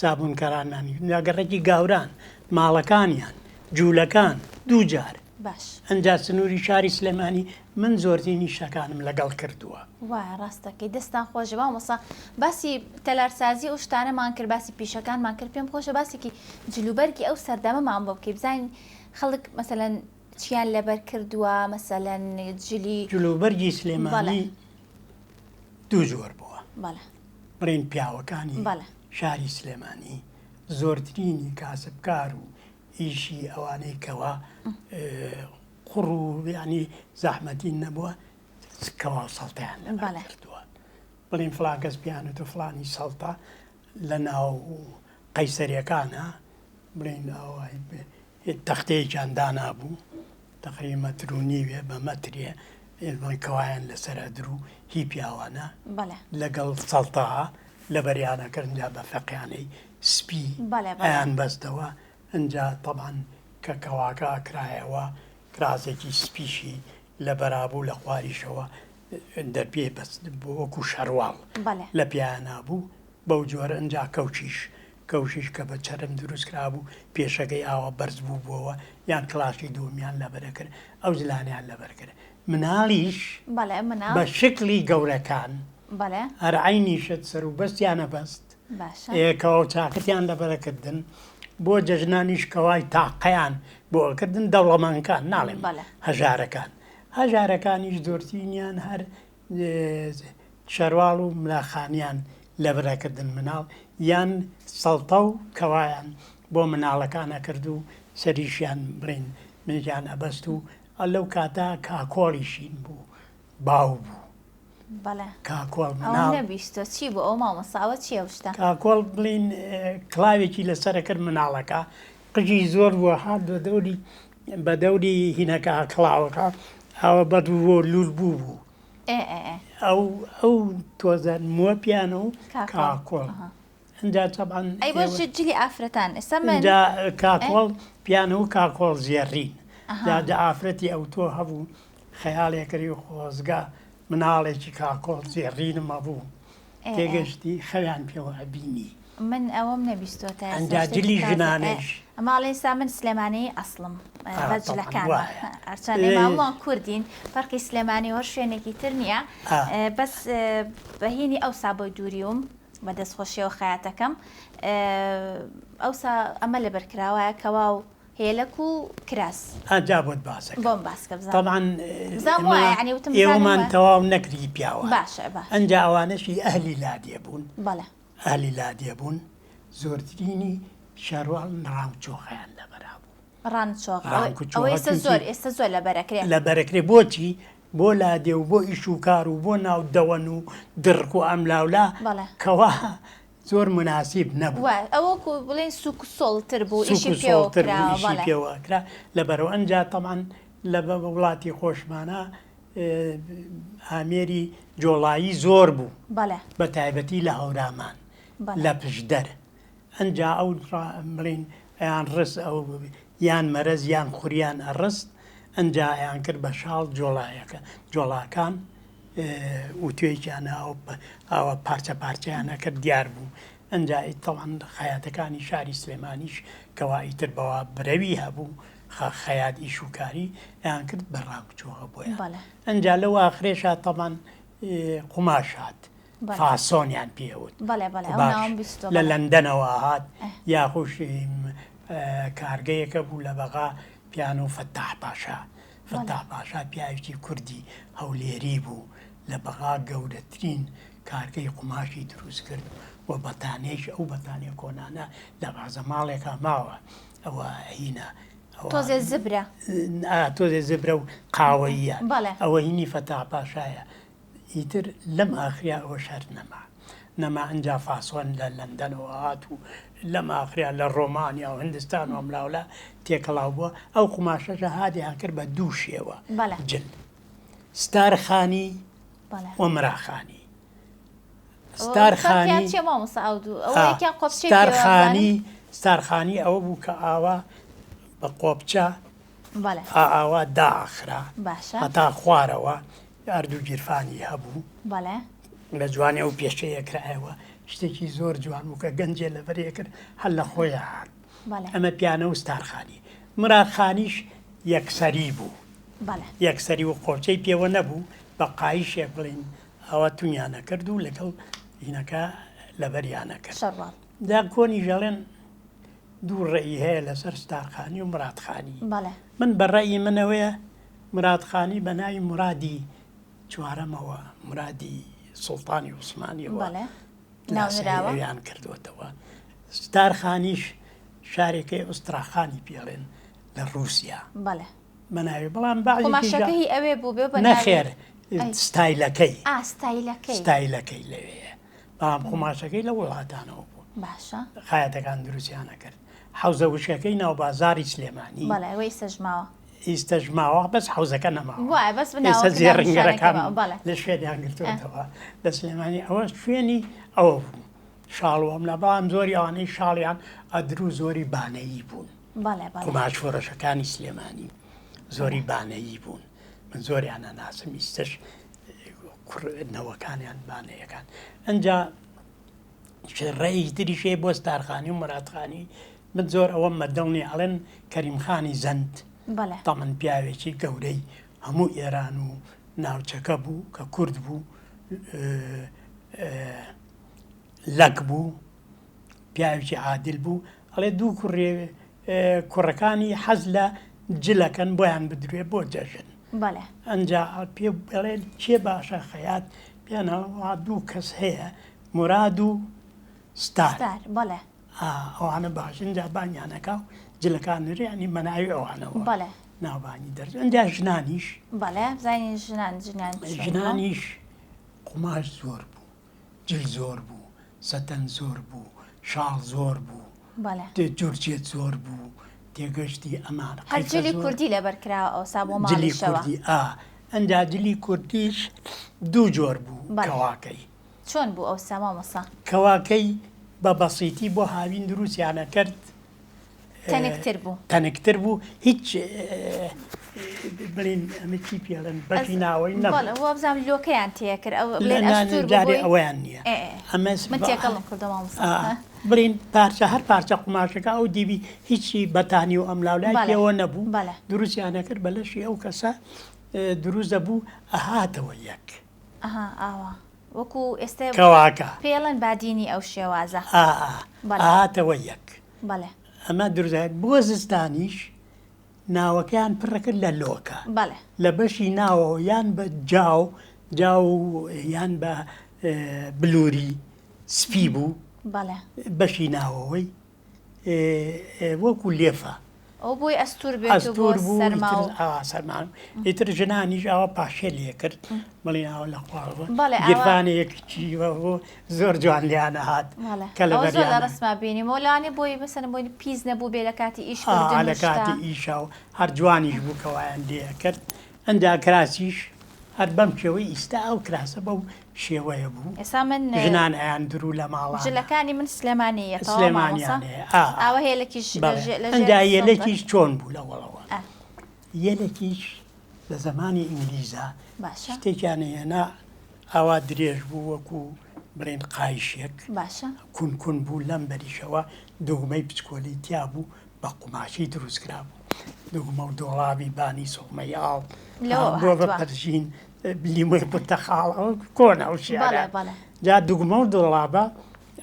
سابوونکەرانانی لە گەڕەکی گاوران ماڵەکانیان جوولەکان دوو جار باش. ئەنجا سنووری شاری سلێمانی من زۆرترینی شتەکانم لەگەڵ کردووە. وایە ڕاست دەکەی دەستتان خۆشبێ مامۆستا باسی تەلارسازی ئەو شتانەمان کرد باسی پیشەکانمان کرد پێم خۆشە باسێکی جلوبەرگی ئەو سەردەمەمان بۆ بکەی بزانین خەڵک مەسەلەن چیان لەبەر کردووە مەسەلەن جلی جلوبەرگی بەڵێ. سلێمانی دوو جۆر بووە. بەڵێ. بڵێین پیاوەکانی بەڵێ. شاری سلێمانی زۆرترینی کاسبکار و ئیشی ئەوانەی کەوا قوڕ و یانی زەحمەتی نەبووە کەوا و سەڵتەیان لەبەر بەڵێ. کردووە. بڵێن فڵان کەس پیانت و فڵانی سەڵتە لە ناو قەیسەریەکانە بڵێن ئاوای تەختەیەکیان دانابوو تەقریبا مەتر و نیوێ بە مەترێ بڵێن کەوایان لەسەر ئەدرو هی پیاوانە بەڵێ. لەگەڵ سەڵتە لەبەریانە کرد ئینجا بە فەقیانەی سپی بەڵێ بەڵێ. ئەیان بەستەوە ئینجا تەبعەن کە کەواکە ئەکرایەوە کراسێکی سپیشی لەبەرابوو لە خواریشەوە دەرپێی بەست وەکو شەرواڵ بەڵێ. لە پێیانا بوو بەو جۆرە ئینجا کەوچیش کەوشیش کە بە چەرم دروست کرابوو پێشەکەی ئاوا بەرز بووبووەوە یان کڵاشی دووەمیان لەبەر ئەکرد ئەو جلانەیان لەبەر کرد مناڵیش بەڵێ مناڵ بە شکڵی گەورەکان بەڵێ. هەر عەینی شت سەروبەستیان ئەبەست باشە. ئێ کەوا و چاکەتیان لەبەر ئەکردن بۆ جەژنانیش کەوای تاقەیان بۆ ئەکردن دەوڵەمەنکان ناڵێم بەڵێ. هەژارەکان هەژارەکانیش زۆرترینیان هەر شەرواڵ و ملاخانیان لەبرەکردن مناڵ یان سەڵتە و کەوایان بۆ مناڵەکان ئەکرد و سەریشیان بڵێن منیان ئەبەست و لەو کاتە کاکۆڵی شین بوو باو بوو. بەڵێ کاکۆڵ ئەوم مناڵ نەبیستوە چی بوو ئەوە مامۆستا ئەوە چیە ئەو شتە؟ کاکۆڵ بڵین کڵاوێکی لەسەرە کرد مناڵەکە قژی زۆر بووە هات بە دەوری بە دەوری هینەکە کڵاوەکە ئاوە بەد بوو لول بوو بوو ئێ ئێ ئێ. ئەو ئەو تۆزە مووە پیانە و کاکۆڵ کاکۆڵ ئەها. ئینجا تەبعەن ئەی بۆ ئێوە چ جلی ئافرەتان ئێستا من ئینجا ئێ کاکۆڵ پیانە و کاکۆڵ زێڕین ئەها. جا جا ئافرەتی ئەوتۆ هەبوو خەیاڵێ کردی خۆزگە مناڵێکی کاکۆڵ زێڕینم هەبوو ئێ ئێ. تێگەشتی خەویان پێوە ئەبینی. من ئەوەم نەبیستووە تا ئێستا ئەنجا شتێکی جلی تازە ئێ ژنانەیش. ئەمە ئەڵێ ئێستا من سلێمانی ئەسڵم ئا بە تەبعەن جلەکانمە وایە. هەرچەند ئێمە هەمووان کوردین فەرقی سلێمانی و هەر شوێنێکی تر نییە ئا. بەس بە هینی ئەوسا بۆی دووریوم بە دەستخۆشیەوە خەیاتەکەم ئەوسا ئەمە لەبەر کراوایە کەوا و هێلەک و کراس. ئا جا بۆت باسەکەم. بۆم باسکە بزانم. تەبعەن بزانم ئێمە وایە یانی وتم بزانم ئێوەمان وایە. تەواو نەکردی پیاوان. باشە باشە. ئەنجا ئەوانەشی ئەهلی لادێ بوون. بەڵێ. ئەهلی لادێ بوون زۆرترینی شەرواڵ ڕانکچۆخەیان لەبەرا بوو. ڕانچۆغە ڕانکچۆغە ئەوە ئێستا چونکی زۆر ئێستا زۆر لەبەرەکرێ. لەبەرەکرێ بۆچی؟ بۆ لادێ و بۆ ئیش و کار و بۆ ناو دەوەن و دڕک و ئەملاولا بەڵێ. کەوا زۆر موناسیب نەبوو. وایە ئەوە وەکو بڵێین سوک و سۆڵتر بوو سوک ئیشی و پێوە سۆڵتر بوو کراوە ئیشی بەڵێ. پێوە ئەکرا لەبەرەوە ئەنجا تەبعەن لە وڵاتی خۆشمانا ئامێری جۆڵایی زۆر بوو بەڵێ. بە تایبەتی لە هەورامان بەڵێ. لە پشدەر ئەنجا ئەو بڵێین ئەیان ڕست ئەو یان مەرەز یان خوریان ئەڕست ئەنجا ئەیان کرد بە شاڵ جۆڵایەکە جۆڵاکان وتوێکیان ئاوا پارچە پارچەیان ئەکرد دیار بوو ئەنجا تەوان خەیاتەکانی شاری سلێمانیش کەوا ئیتر بەوا برەوی هەبوو خەیات ئیش و کاری ئەیان کرد بە ڕاوچۆغە بۆیان ئەنجا لەو ئاخرێشا تەمان قوماش هات فاسۆنیان پێوت قوماش لە لەندەنەوە هات یاخوش کارگەیەکە بوو لە بەغا پیانۆ فەتاح پاشا فەتاح پاشا پیاوێکی کوردی هەولێری بوو لە بەغا گەورەترین کارگەی قوماشی دروست کرد و بەتانیش ئەو بەتانیە کۆنانە لە بەعزە ماڵێکا ماوە ئەوە هینە تۆزێ زبرە تۆزێ زبرە و قاوەییە ئەوە هینی فەتاح پاشایە ئیتر لەم ئاخریا ئەوەش هەر نەما. نەما ئنجا فاسۆن لە لەندەنەوە هات و لەم ئاخریا لە ڕۆمانیا و هندستان و ئەملاولا تێکەڵاو بووە. ئەو قوماشەشە هاتیان کرد بە دوو شێوە جل. ستارخانی و مراخانی. ستارخانی ستارخانی ستارخانی ئەوە بوو کە ئاوا بە قۆپچە ئاوا داخرا هەتا خوارەوە ئارد و گیرفانی هەبوو. بەڵێ. لە جوانی ئەو پێشەیە کرایەوە شتێکی زۆر جوان بوو کە گەنجێ لەبەرێ کرد هەر لە خۆی هات. بەڵێ. ئەمە پیانە و ستارخانی. مراخانیش یەکسەری بوو. بەڵێ. یەکسەری و قۆچەی پێوە نەبوو بە قایشێک بڵێین ئاوا تونیان ئەکرد و لەگەڵ هینەکە لەبەریان ئەکرد. شەرواڵ. جا کۆنیش ئەڵێن دوو ڕەئی هەیە لەسەر ستارخانی و مرادخانی. بەڵێ. من بە ڕەئی من ئەوەیە مراد خانی بە ناوی مرادی چوارەمەوە، مرادی سوڵتانی عوسمانیەوە بەڵێ لاسایی ناونراوە. ئەویان کردووەتەوە. ستار خانیش شارێکەی ئوستراخانی پێڵێن لە ڕووسیا بەڵێ بە ناوی بەڵام بەعزێکیش قوماشەکە هی ئەوێ بوو بێ بە ناوی نەخێر. ستایلەکەی. ئا ستایلەکەی. ستایلەکەی لەوێیە. بەڵام قوماشەکەی لە وڵاتانەوە بوو. باشە. خایەتەکان دروستیان ئەکرد. حەوزە وشکەکەی ناو بازاڕی سلێمانی. بەڵێ ئەوە ئیستەش ماوە. ئیستەش ماوە بەس حەوزەکە نەماوە. وایە بەس ئێستا ناوەکە ناونیشانەکەی زێڕینگەرەکان ماوە بەڵێ. لە شوێنیان گرتووەتەوە لە سلێمانی ئەوە شوێنی ئەوە بوو. شاڵ و ئەملا بەڵام زۆری ئەوانەی شاڵیان ئەدروو زۆری بانەیی بوون. بەڵێ بەڵێ. قوماش فرۆشەکانی سلێمانی زۆری بانەیی بوون. من زۆریان ئەناسم ئیستەش کوڕ نەوەکانیان بانەیەکان. ئەنجا ڕێی تریش هەیە بۆ ستارخانی و مورادخانی من زۆر ئەوەم بە دڵ نییە ئەڵێن کەریم خانی زەند بەڵێ. تەمەن پیاوێکی گەورەی هەموو ئێران و ناوچەکە بوو کە کورد بوو لەک بوو پیاوێکی عادل بوو ئەڵێ دوو کوڕێ کوڕەکانی حەز لە جلەکەن بۆیان بدروێ بۆ جەژن بەڵێ. ئەنجا پێ ئەڵێ کێ باشە خەیات پێیان ئەڵێ وەڵا دوو کەس هەیە موراد و ستار. ستار بەڵێ. ئا ئەوانە باشن جا بانگیان ئەکا و جلەکان نرێ یانی بەناوی ئەوانەوە بەڵێ. ناوبانگی دەرچوو ئەنجا ژنانیش. بەڵێ بزانین ژنان ژنان چۆن بووە؟ ژنانیش قوماش زۆر بوو جل زۆر بوو سەتەن زۆر بوو شاڵ زۆر بوو بەڵێ. جورجێت زۆر بوو تێگەشتی ئەمان هەر قیفە جلی زۆر کوردی لەبەر کراوە ئەوسا بۆ جلی ماڵیشەوە. کوردی ئا ئەنجا جلی کوردیش دوو جۆر بوو بەڵێ. کەواکەی. چۆن بوو ئەوسا مامۆستا؟ کەواکەی بە بەسیتی بۆ هاوین دروستیان ئەکرد. تەنکتر بوو. تەنکتر بوو هیچ بڵێن ئەمە چی پێڵێن بەشی ناوەی نەبوو. بەڵێ وابزانم لۆکەیان تێکرد ئەو بڵێن ئەستوور بوو جارێ بۆی ئەوەیان نییە. ئێ ئێ ئەمە من تێکەڵم کردووە مامۆستا. بڵێن پارچە هەر پارچە قوماشەکە ئەو دیوی هیچی بەتانی و ئەملاولای بەڵێ پێوە نەبوو بەڵێ. دروستیان ئەکرد بە لەشی ئەو کەسە دروست دەبوو ئەهاتەوە یەک. ئەها ئاوا وەکو ئێستە کەواکە. پێڵێن بادینی ئەو شێوازە. ئا ئا بەڵێ. ئەهاتەوە یەک. بەڵێ. ئەمە دروست بۆ زستانیش ناوەکەیان پڕەکرد لە لۆکە. بەڵێ. لە بەشی ناوەوە یان بە جاو جاو یان بە بلوری سپی بوو. بەڵێ. بەشی ناوەوەی وەکو لێفە. ئەوە بۆی ئەستوور بێت و بۆ ئەستوور بوو سەرما ئیتر و. ئاوا سەرما ئیتر ژنانیش ئاوا پاشێ لێ کرد بڵێن ئاوا لە خواڕەوە بەڵێ ئاوا. گیرفانێک چی بۆ زۆر جوان لێیان ئەهات بەڵێ کە ئەوە زۆر لە لەبەریان. ڕەسما بینیم و لەوانەیە بۆی مەسەلەن بۆی پیس نەبوو بێ لە کاتی ئیش ئا کردن لە و شتا. کاتی ئیشا و هەر جوانیش بوو کە وایان لێ ئەکرد ئەنجا کراسیش هەر بەم شێوەی ئیستا ئەو کراسە بەو شێوەیە بوو ئێستا من ژنان ئەیان درو لە ماڵانا. جلەکانی من سلێمانی یە تەواو مامۆستا سلێمانیان هەیە ئا ئا ئاوە هێلەکیش لە بەڵێ ژێ لە ژێر ئەنجا سڵ دە. یەلەکیش چۆن بوو لەوەڵەوە ئا. یەلەکیش لە زەمانی ئینگلیزا باشە. شتێکیان ئەهێنا ئاوا درێژ بوو وەکو بڵێن قایشێک باشە. کون کون بوو لەم بەریشەوە دوگمەی بچکۆلەی تیا بوو بە قوماشی دروست کرابوو دوگمە و دۆڵابی بانی سوغمەی ئاڵ لەوەوە بۆ بە هاتووە. پەرژین لیمۆی پرتەقاڵ ئەوە کۆنە ئەو بەڵێ شیعرە بەڵێ. جا دوگمە و دۆڵابە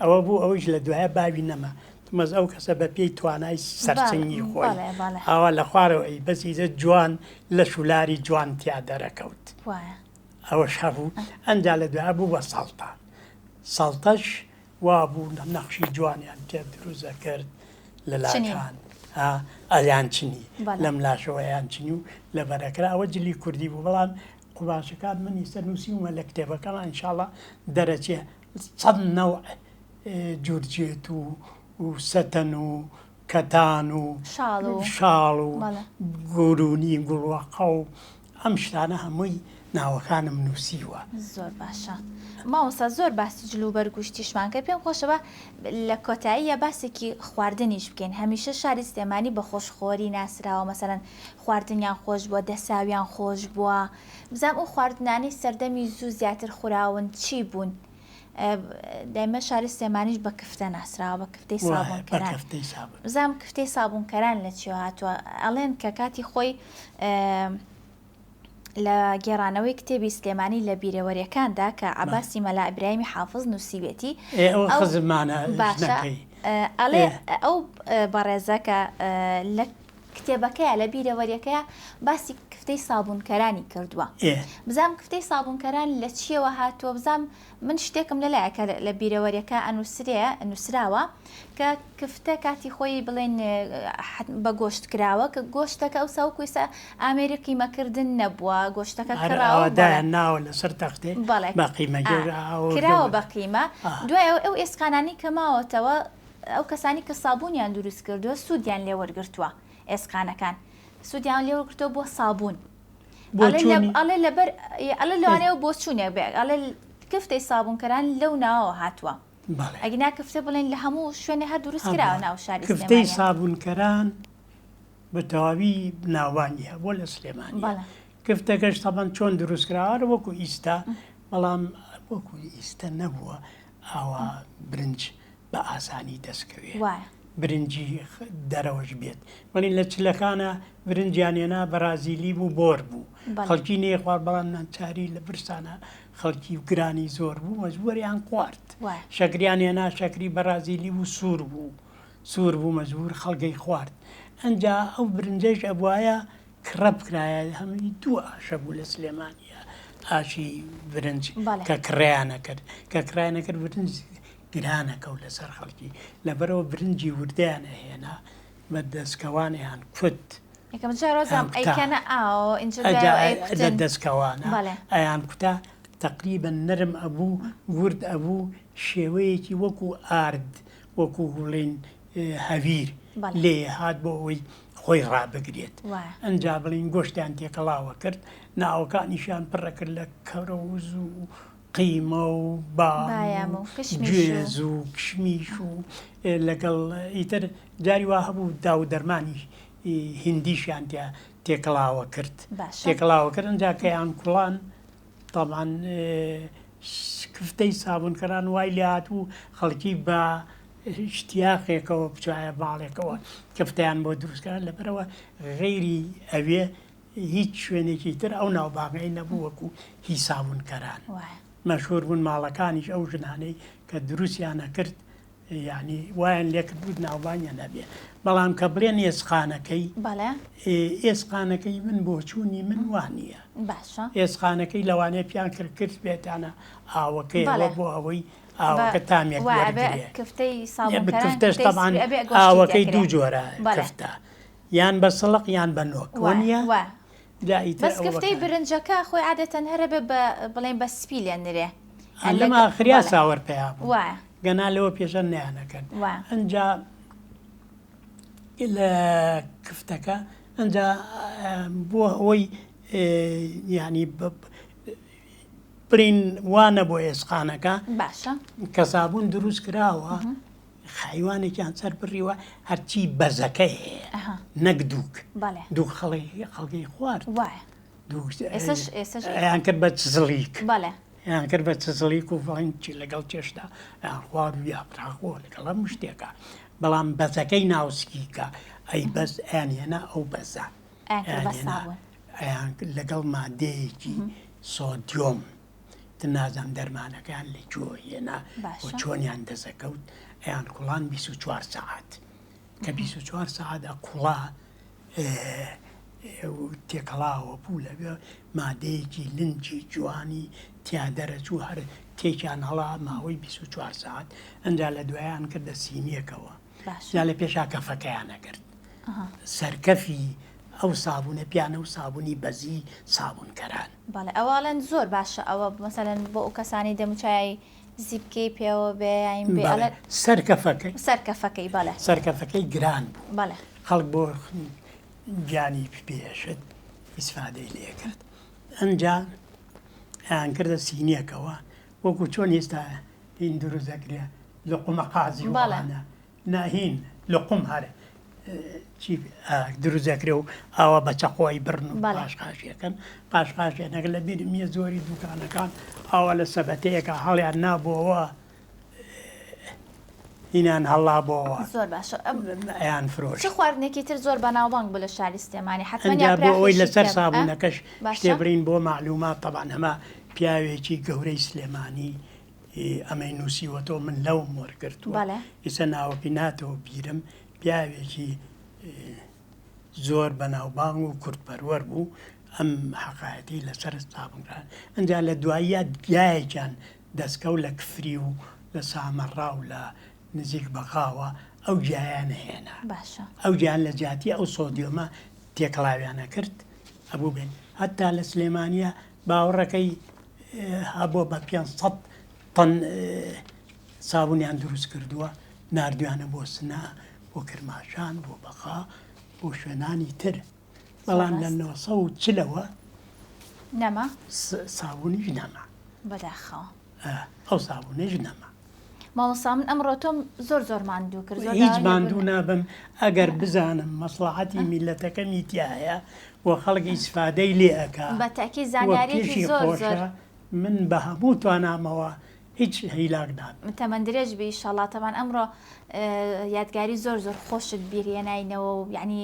ئەوە بوو ئەویش لە دوایە باوی نەما مەز ئەو کەسە بە پێی توانای بەڵێ سەرچنگی خۆی بەڵێ بەڵێ. ئاوا لە خوارەوە ئەی بەس ئیدە جوان لەش و لاری جوان تیا دەرەکەوت وایە. ئەوەش هەبوو ئەنجا لە دوایە بوو بە سەڵتە سەڵتەش وابوو نەخشی جوانیان پێ دروست ئەکرد لە چنین. لاکان ها ئەیان چنی بەڵێ. لەم لاشەوە ئەیان چنی و لەبەر ئەکرا ئەوە جلی کوردی بوو بەڵام قوماشەکان من ئیستا نووسیومە لە کتێبەکەما ئینشاڵا دەرەچێ چەند نەوع جورجێت و و سەتەن و کەتان و شاڵ و شاڵ و بەڵێ. گورونی گوڵوەقە و ئەم شتانە هەمووی ناوەکانم نووسیوە. زۆر باشە مامۆستا زۆر باسی جل و بەرگ و شتیشمان کرد پێم خۆشە با لە کۆتاییە باسێکی خواردنیش بکەین هەمیشە شاری سلێمانی بە خۆشخۆری ناسراوە مەسەلەن خواردنیان خۆش بووە دەساویان خۆش بووە بزانم ئەو خواردنانەی سەردەمی زوو زیاتر خوراون چی بوون دایمە شاری سلێمانیش بە کفتە ناسراوە بە کفتەی سابوونکەران بزانم کفتەی سابوونکەران لە چیەوە هاتووە ئەڵێن کە کاتی خۆی لە گێڕانەوەی کتێبی سلێمانی لە بیرەوەریەکاندا کە عەباسی مەلا ئیبراهیمی حافز نووسیوێتی خزمانە باشە ئەڵێ ئەو بەڕێزە کە لە. کتێبەکەیا لە بیرەوەریەکەیا باسی کفتەی سابونکەرانی کردووە بزانم کفتەی سابونکەران لە چیەوە هاتووە بزانم من شتێکم لەلایە کە لە بیرەوەریەکە ئەنووسرێ نووسراوە کە کفتە کاتی خۆی بڵێن بە گۆشت کراوە کە گۆشتەکە ئەو ساوکو ئێستا ئامێری قیمەکردن نەبووە گۆشتەکە کراوە دایان ناوە لەسەر تەختێ بەڵێ بە قیمە کراوە بە قیمە دوای ئەو ئێسقانانی کە ماوەتەوە ئەو کەسانی کە سابوونیان دروست کردووە سوودیان لێ وەرگرتووە ئێسقانەکان سوودیان لێ وەرگرتووە بۆ سابوون ئەڵێ لەبەر ئەڵێ لەوانەیە بۆچوونێک بێ ئەڵێ کفتەی سابوونکەران لەو ناوەوە هاتووە ئەگینا کفتە بڵێن لە هەموو شوێنێ هەر دروست کراوە ناو شاری کفتەی سابوونکەران بە تەواوی ناوبانگی هەبووە لە سلێمانی کفتەکەش تەبەن چۆن دروست کراوە وەکو ئیستا بەڵام وەکو ئیستە نەبووە ئاوا برنج بە ئاسانی دەست کەوێ وایە. برنجی دەرەوەش بێت بەڵی لە چلەکانە برنجیان هێنا بەرازیلی بوو بۆر بوو بەڵێ. خەڵکی نەیخوارد بەڵام ناچاری لە برسانە خەڵکی گرانی زۆر بوو مەجبوریان خوارد وایە. شەکریان هێنا شەکری بەرازیلی بوو سوور بوو سوور بوو مەجبور خەڵکەی خوارد ئەنجا ئەو برنجەش ئەبوایە کڕە بکرایە هەمووی دوو ئاشە بوو لە سلێمانیە ئاشی برنج بەڵێ. کە کڕیانە کرد کە کڕیانە کرد برنج گران ئەکەوت لەسەر خەڵکی لەبەرئەوە برنجی وردەیان ئەهێنا بە دەسکەوان ئەیان کوت یەکەم جار وازانم ئەیان کوتا ئەیکەنە ئاوەوە ئینجا ئەجا دوایەوە لە ئەیکوتن دەسکەوانە بەڵێ. ئەیان کوتا تەقریبەن نەرم ئەبوو ورد ئەبوو شێوەیەکی وەکو ئارد وەکو بڵێین هەویر بەڵێ. لێ هات بۆ ئەوەی خۆی ڕابگرێت وایە. ئەنجا بڵێین گۆشتیان تێکەڵاوە کرد ناوەکانیشیان پڕەکرد لە کەرەوز و قیمە و بام بایام و و کشمیش و. گوێز و کشمیش و لەگەڵ ئیتر جاری وا هەبوو داو و دەرمانی هیندیشیان تیا تێکەڵاوە کرد باشە. تێکەڵاوە کرد ئینجا کەیان کوڵان تەبعەن کفتەی سابوونکەران وای لێ هاتبوو خەڵکی بە ئیشتیاقێکەوە بچایە ماڵێکەوە کفتەیان بۆ دروست کرا لەبەرئەوە غەیری ئەوێ هیچ شوێنێکی تر ئەو ناوبانگەی نەبوو وەکو هی سابوونکەران مەشهور بوون ماڵەکانیش ئەو ژنانەی کە دروستیان ئەکرد یانی وایان لێکرد بوو ناوبانگیان هەبێ بەڵام کە بڵێن ئێسقانەکەی ئێسقانەکەی من بۆچوونی من وا نییە باشە ئێسقانەکەی لەوانەیە پیان کرد کرد بێتانە ئاوەکەیەوە بۆ ئەوەی ئاوەکە تامێک وەرگرێ کفتەی سابوونکەران کفتەش تەبعەن ئاوەکەی دوو جۆرە کفتە یان بە سڵق یان بە نۆک وەنیە؟ وایە جا ئیتر بەس ئەوە کفتەی بەکار. برنجەکە خۆی عادەتەن هەر ئەبێ بە بڵێین بە سپی لێ نرێ ئا لەگە لەم ئاخریا بەڵێ ساوەر پەیا بوو وایە گەنا لەوە پێشە نەیانەکرد وایە. ئەنجا لە کفتەکە ئەنجا بۆ ئەوەی یانی بڵێین وا نەبوو ئێسقانەکە باشە. کە سابوون دروست کراوە خایوانێکیان سەر بڕیوە هەرچی بەزەکەی هەیە نەک دووک دووک خەڵکی خوارد ئەیان کرد بە چزڵیک ئەیان کرد بە چزڵیک و بڵین چی لەگەڵ چێشتا ئەیان خوارد و یاپراخۆ لەگەڵ هەموو شتێکە بەڵام بەزەکەی ناوسکیکە ئەی بەس ئەیان هێنا ئەو بەزە ئەیان لەگەڵ مادەیەکی سۆدیۆم تر نازانم دەرمانەکەیان لە کوێوە هێنا و باشە. چۆنیان دەسەکەوت ئەیان کوڵان 24 سەعات کە 24 سەعات ئەکوڵا تێکەڵاوە بوو لەگە مادەیەکی لنجی جوانی تیا دەرەچوو هەر تێکیان هەڵا ماوەی 24 سەعات ئەنجا لە دوایان کردە سینیەکەوە باشە. جا لە پێشا کەفەکەیان ئەکرد سەرکەفی ئەو سابونە پیانە و سابونی بەزی سابونکەران. بەڵێ ئەوە ئەڵێن زۆر باشە ئەوە مەسەلەن بۆ ئەو کەسانەی دەموچای زیپکەی پێوە بێ یاین بێ بەڵێ ئەڵێن سەرکەفەکەی سەرکەفەکەی بەڵێ سەرکەفەکەی گران بوو بەڵێ خەڵک بۆ گیانی پێشت ئیسفادەی لێ کرد ئەنجا ئەیان کردە سینیەکەوە وەکو چۆن ئێستا هین دروست دەکرێ لقمە قازی و بەڵێ ئەوانە نا هین لقم هەر چی دروست دەکرێ و ئاوا بە چەقۆ ئەیبڕن و بەڵێ. قاش قاشیەکەن قاش قاشیان ئەگەر لە بیرم نییە زۆری دوکانەکان ئاوا لە سەبەتەیەکە هەڵیان نابۆوە هینان هەڵابۆوە زۆر باشە ئەم ئەیان چ فرۆشت. خواردنێکی تر زۆر بەناوبانگ بوو لە شاری سلێمانی حەتمەن ئەنجا بۆ ئەوەی یاپراخیشی لەسەر تیا بوو ئە سابوونەکەش شتێ باشە بڵێین بۆ مەعلومات تەبعەن ئەمە پیاوێکی گەورەی سلێمانی ئەمەی نووسیوەتەوە من لەوم وەرگرتووە بەڵێ. ئیسە ناوەکەی ناتەوە بیرم پیاوێکی. زۆر بەناوبانگ و کوردپەروەر بوو ئەم حەقایەتی لەسەر سابونکران ئەجا لە دواییە گیایەکیان دەستکەو لە کفری و لە سامەڕا و لە نزیک بەغاوە ئەو گیایان هێنا باشە ئەو گیان لە جیاتی ئەو سۆدیۆمە تێکەڵاویانە کرد ئەبوو بێن هەتا لە سلێمانیە باوەڕەکەی هەبووە بە 500 تەن سابونیان دروست کردووە ناردویانە بۆ سنە بۆ کرماشان بۆ بەغا بۆ شوێنانی تر بەڵام لە 940ەوە نەما سابونیش نەما بەداخەوە ئەو سابونەش نەما. مامۆستا من ئەمڕۆ تۆم زۆر زۆر ماندوو کرد زۆر هیچ داوای ماندوو لێبوردن نابم ئەگەر بزانم مەسڵەحەتی میللەتەکەمی تیایە و خەڵک ئیسفادەی لێ ئەکا بە تەئکید و زانیاریەکی پێشی زۆر زۆر خۆشە من بە هەموو توانامەوە هیچ هیلاک نابم. تەمەن درێژ بی ئیشەڵا تەبعەن ئەمڕۆ یادگاری زۆر زۆر خۆشت بیر هێناینەوە و یەعنی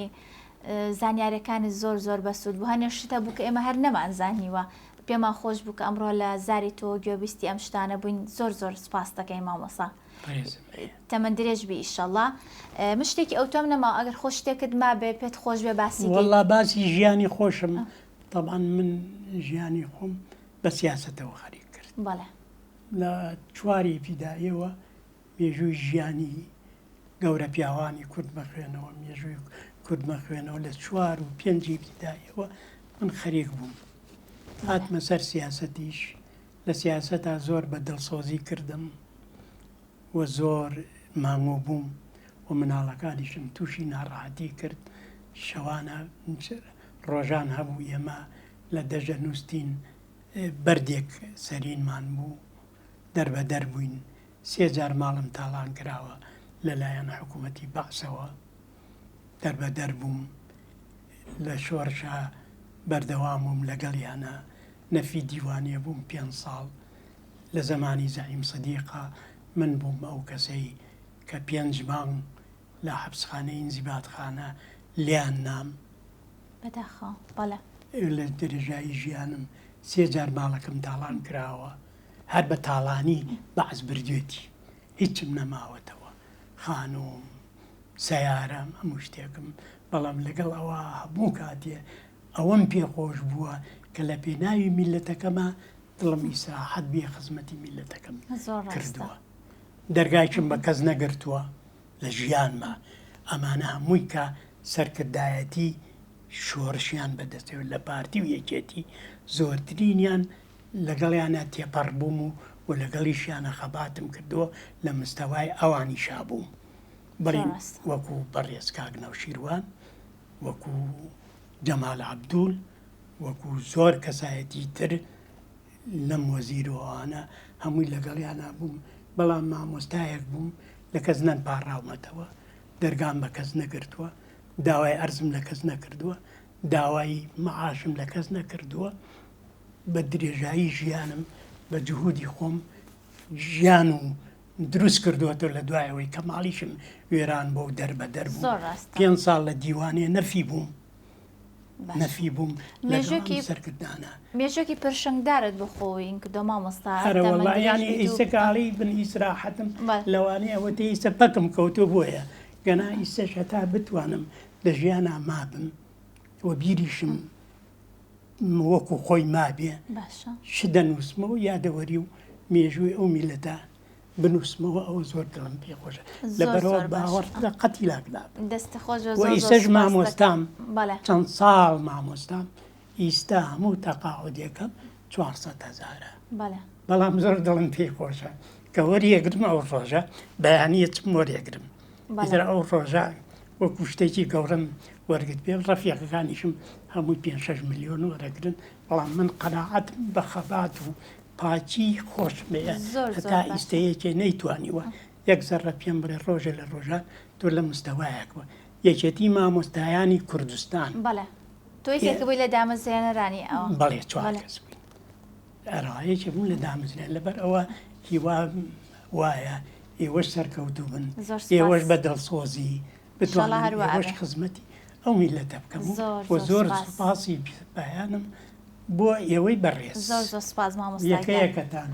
زانیارەکانت زۆر زۆر بەسوود بوو هەنێ شت هەبوو کە ئێمە هەر نەمانزانیوە پێمان خۆش بوو کە ئەمڕۆ لە زاری تۆ گوێبیستی ئەم شتانە بووین زۆر زۆر سپاست دەکەین مامۆستا تەمەن درێژ بی ئیشەڵا من شتێکی ئەوتۆم نەما ئەگەر خۆ شتێکت مابێ پێت خۆش بێ باسی وەڵا باسی ژیانی خۆشم تەبعەن من ژیانی خۆم بە سیاسەتەوە خەریک کرد بەڵێ لە چواری ئیبتیداییەوە مێژووی ژیانی گەورە پیاوانی کورد مەخوێنەوە، مێژووی کورد مەخوێنەوە، لە چوار و پێنجی ئیبتیداییەوە من خەریک بووم. هاتمە سەر سیاسەتیش، لە سیاسەتا زۆر بە دڵسۆزی کردم و زۆر مانوو بووم و مناڵەکانیشم تووشی ناڕەحەتی کرد. شەوانە ڕۆژان هەبوو ئێمە لە دەژە نووستین بەردێک سەرینمان بوو، دەربەدەر بووین. سێ جار ماڵم تاڵان کراوە لە لایەن حکوومەتی بەعسەوە، دەربەدەر بووم، لە شۆرشا بەردەوام بووم لەگەڵیانا، نەفی دیوانیە بووم پێنج ساڵ، لە زەمانی زەعیم سدیقا من بووم ئەو کەسەی کە پێنج مانگ لە حەپسخانەی ئینزیباتخانە لێیان نام. بەداخەوە بەڵێ. لە درێژایی ژیانم سێ جار ماڵەکەم تاڵان کراوە. هەر بە تاڵانی بەعس بردوێتی هیچم نەماوەتەوە خانووم سەیارەم هەموو شتێکم بەڵام لەگەڵ ئەوە هەموو کاتێ ئەوەم پێ خۆش بووە کە لە پێناوی میللەتەکەما دڵم ئیسراحەت بێ خزمەتی میللەتەکەم کردووە دەرگایشم بە کەس نەگرتووە لە ژیانما ئەمانە هەمووی کە سەرکردایەتی شۆڕشیان بەدەستەوە لە پارتی و یەکێتی زۆرترینیان لەگەڵیانا تێپەڕ بووم و و لەگەڵیشیانا خەباتم کردووە لە مستەوای ئەوانیشا بووم بڵێین وەکو بەڕێز کاک نەوشیروان وەکو جەمال عەبدول وەکو زۆر کەسایەتی تر لەم وەزیر و ئەوانە هەمووی لەگەڵیانا بووم بەڵام مامۆستایەک بووم لە کەس نەپاڕاومەتەوە دەرگام بە کەس نەگرتووە داوای ئەرزم لە کەس نەکردووە داوای مەعاشم لە کەس نەکردووە بە درێژایی ژیانم بە جهودی خۆم ژیان و دروست کردووەتەوە لە دوای ئەوەی کە ماڵیشم وێران بۆ و دەربەدەر بوو زۆر ڕاستە. پێنج ساڵ لە دیوانێ نەفی بووم باشە. نەفی بووم لەگەڵ ئەم مێژووێکی سەرکردانە. مێژووێکی پرشنگدارت بۆ خۆین کردووە مامۆستا ئەرە تەمەن وەڵا درێژ یانی بیت و ئیسە کە ئەڵێی من ئیسراحەتم بەڵێ. لەوانەیە ئەوەتەی ئیسە پەکم کەوتووە بۆیە گەنا ئیسەش هەتا بتوانم لە ژیانا مابم و بیریشم وەکو خۆی مابێ باشە. چ دەنووسمەوە یادەوەری و مێژووی ئەو میللەتە بنووسمەوە ئەوە زۆر دڵم پێ خۆشە زۆر لەبەرەوە زۆر باشە. باوەڕ لە قەتی لاک نابم دەست خۆش بێ و زۆر زۆر ئیستەش سوپاست دەکەم مامۆستام بەڵێ. چەند ساڵ مامۆستام ئیستا هەموو تەقاعودێکم 400 هەزارە بەڵێ. بەڵام زۆر دڵم پێی خۆشە کە وەریەگرم ئەو ڕۆژە بەیانیە چم وەریەگرم بەڵێ. ئیتر ئەو ڕۆژە وەکو شتێکی گەورەم وەرگرت پێ ڕەفیقەکانیشم هەمووی پێنج شەش ملیۆن وەرەگرن بەڵام من قەناعەتم بە خەبات و پاکی خۆشم هەیە زۆر زۆر هەتا باشە. ئیستە یەکێ نەیتوانیوە یەک زەڕە پێم بڵێ ڕۆژێ لە ڕۆژان تۆ لە مستەوایەک بووە یەکێتی مامۆستایانی کوردستان بەڵێ تۆ یەکێک بووی لە دامەزرێنەرانی ئەوە. بەڵێ چوار بەڵێ. کەس بووین ئەرا یەکێ بووم لە دامەزرێن لەبەر ئەوە هیوام وایە ئێوەش سەرکەوتوو بن زۆر ئێوەش سوپاس. بە دڵسۆزی ئیشەڵا بتوانن هەر وا ئێوەش ئەبێ. خزمەتی ئەو میللەتە بکەم و زۆر و زۆر زۆر سوپاس. سوپاسی بەیانم بۆ ئێوەی بەڕێز زۆر زۆر سوپاس مامۆستا یەکە گیان. یەکەتان.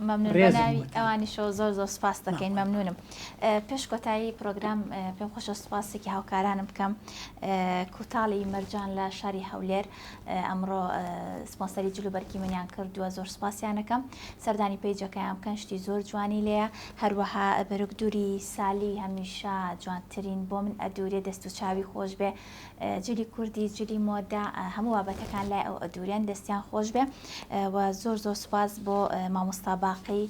مەمنون ڕێزم بەناوی بۆتان. ئەوانیشەوە زۆر زۆر سوپاست دەکەین ماقوڵە. مەمنونم. پێش کۆتایی پرۆگرام پێم خۆشە سوپاسێکی هاوکارانم بکەم کوتاڵی مەرجان لە شاری هەولێر ئەمڕۆ سپۆنسەری جلوبەرگی منیان کردووە زۆر سوپاسیانەکەم سەردانی پەیجەکەیان بکەن شتی زۆر جوانی لێیە هەروەها بەرگ دووری سالی هەمیشە جوانترین بۆ من ئەدوورێ دەست و چاوی خۆش بێ جلی کوردی جلی مۆدە هەموو بابەتەکان لای ئەو ئەدوورێن دەستیان خۆش بێ و زۆر زۆر سوپاس بۆ مامۆستا باقی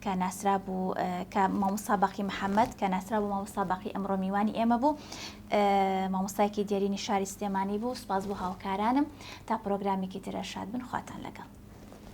کە ناسرابوو کە مامۆستا باقی محەممەد کە ناسرابوو مامۆستا باقی ئەمڕۆ میوانی ئێمە بوو مامۆستایەکی دێرینی شاری سلێمانی بوو سوپاس بۆ هاوکارانم تا پرۆگرامێکی ترە شاد بن خواتان لەگەڵ.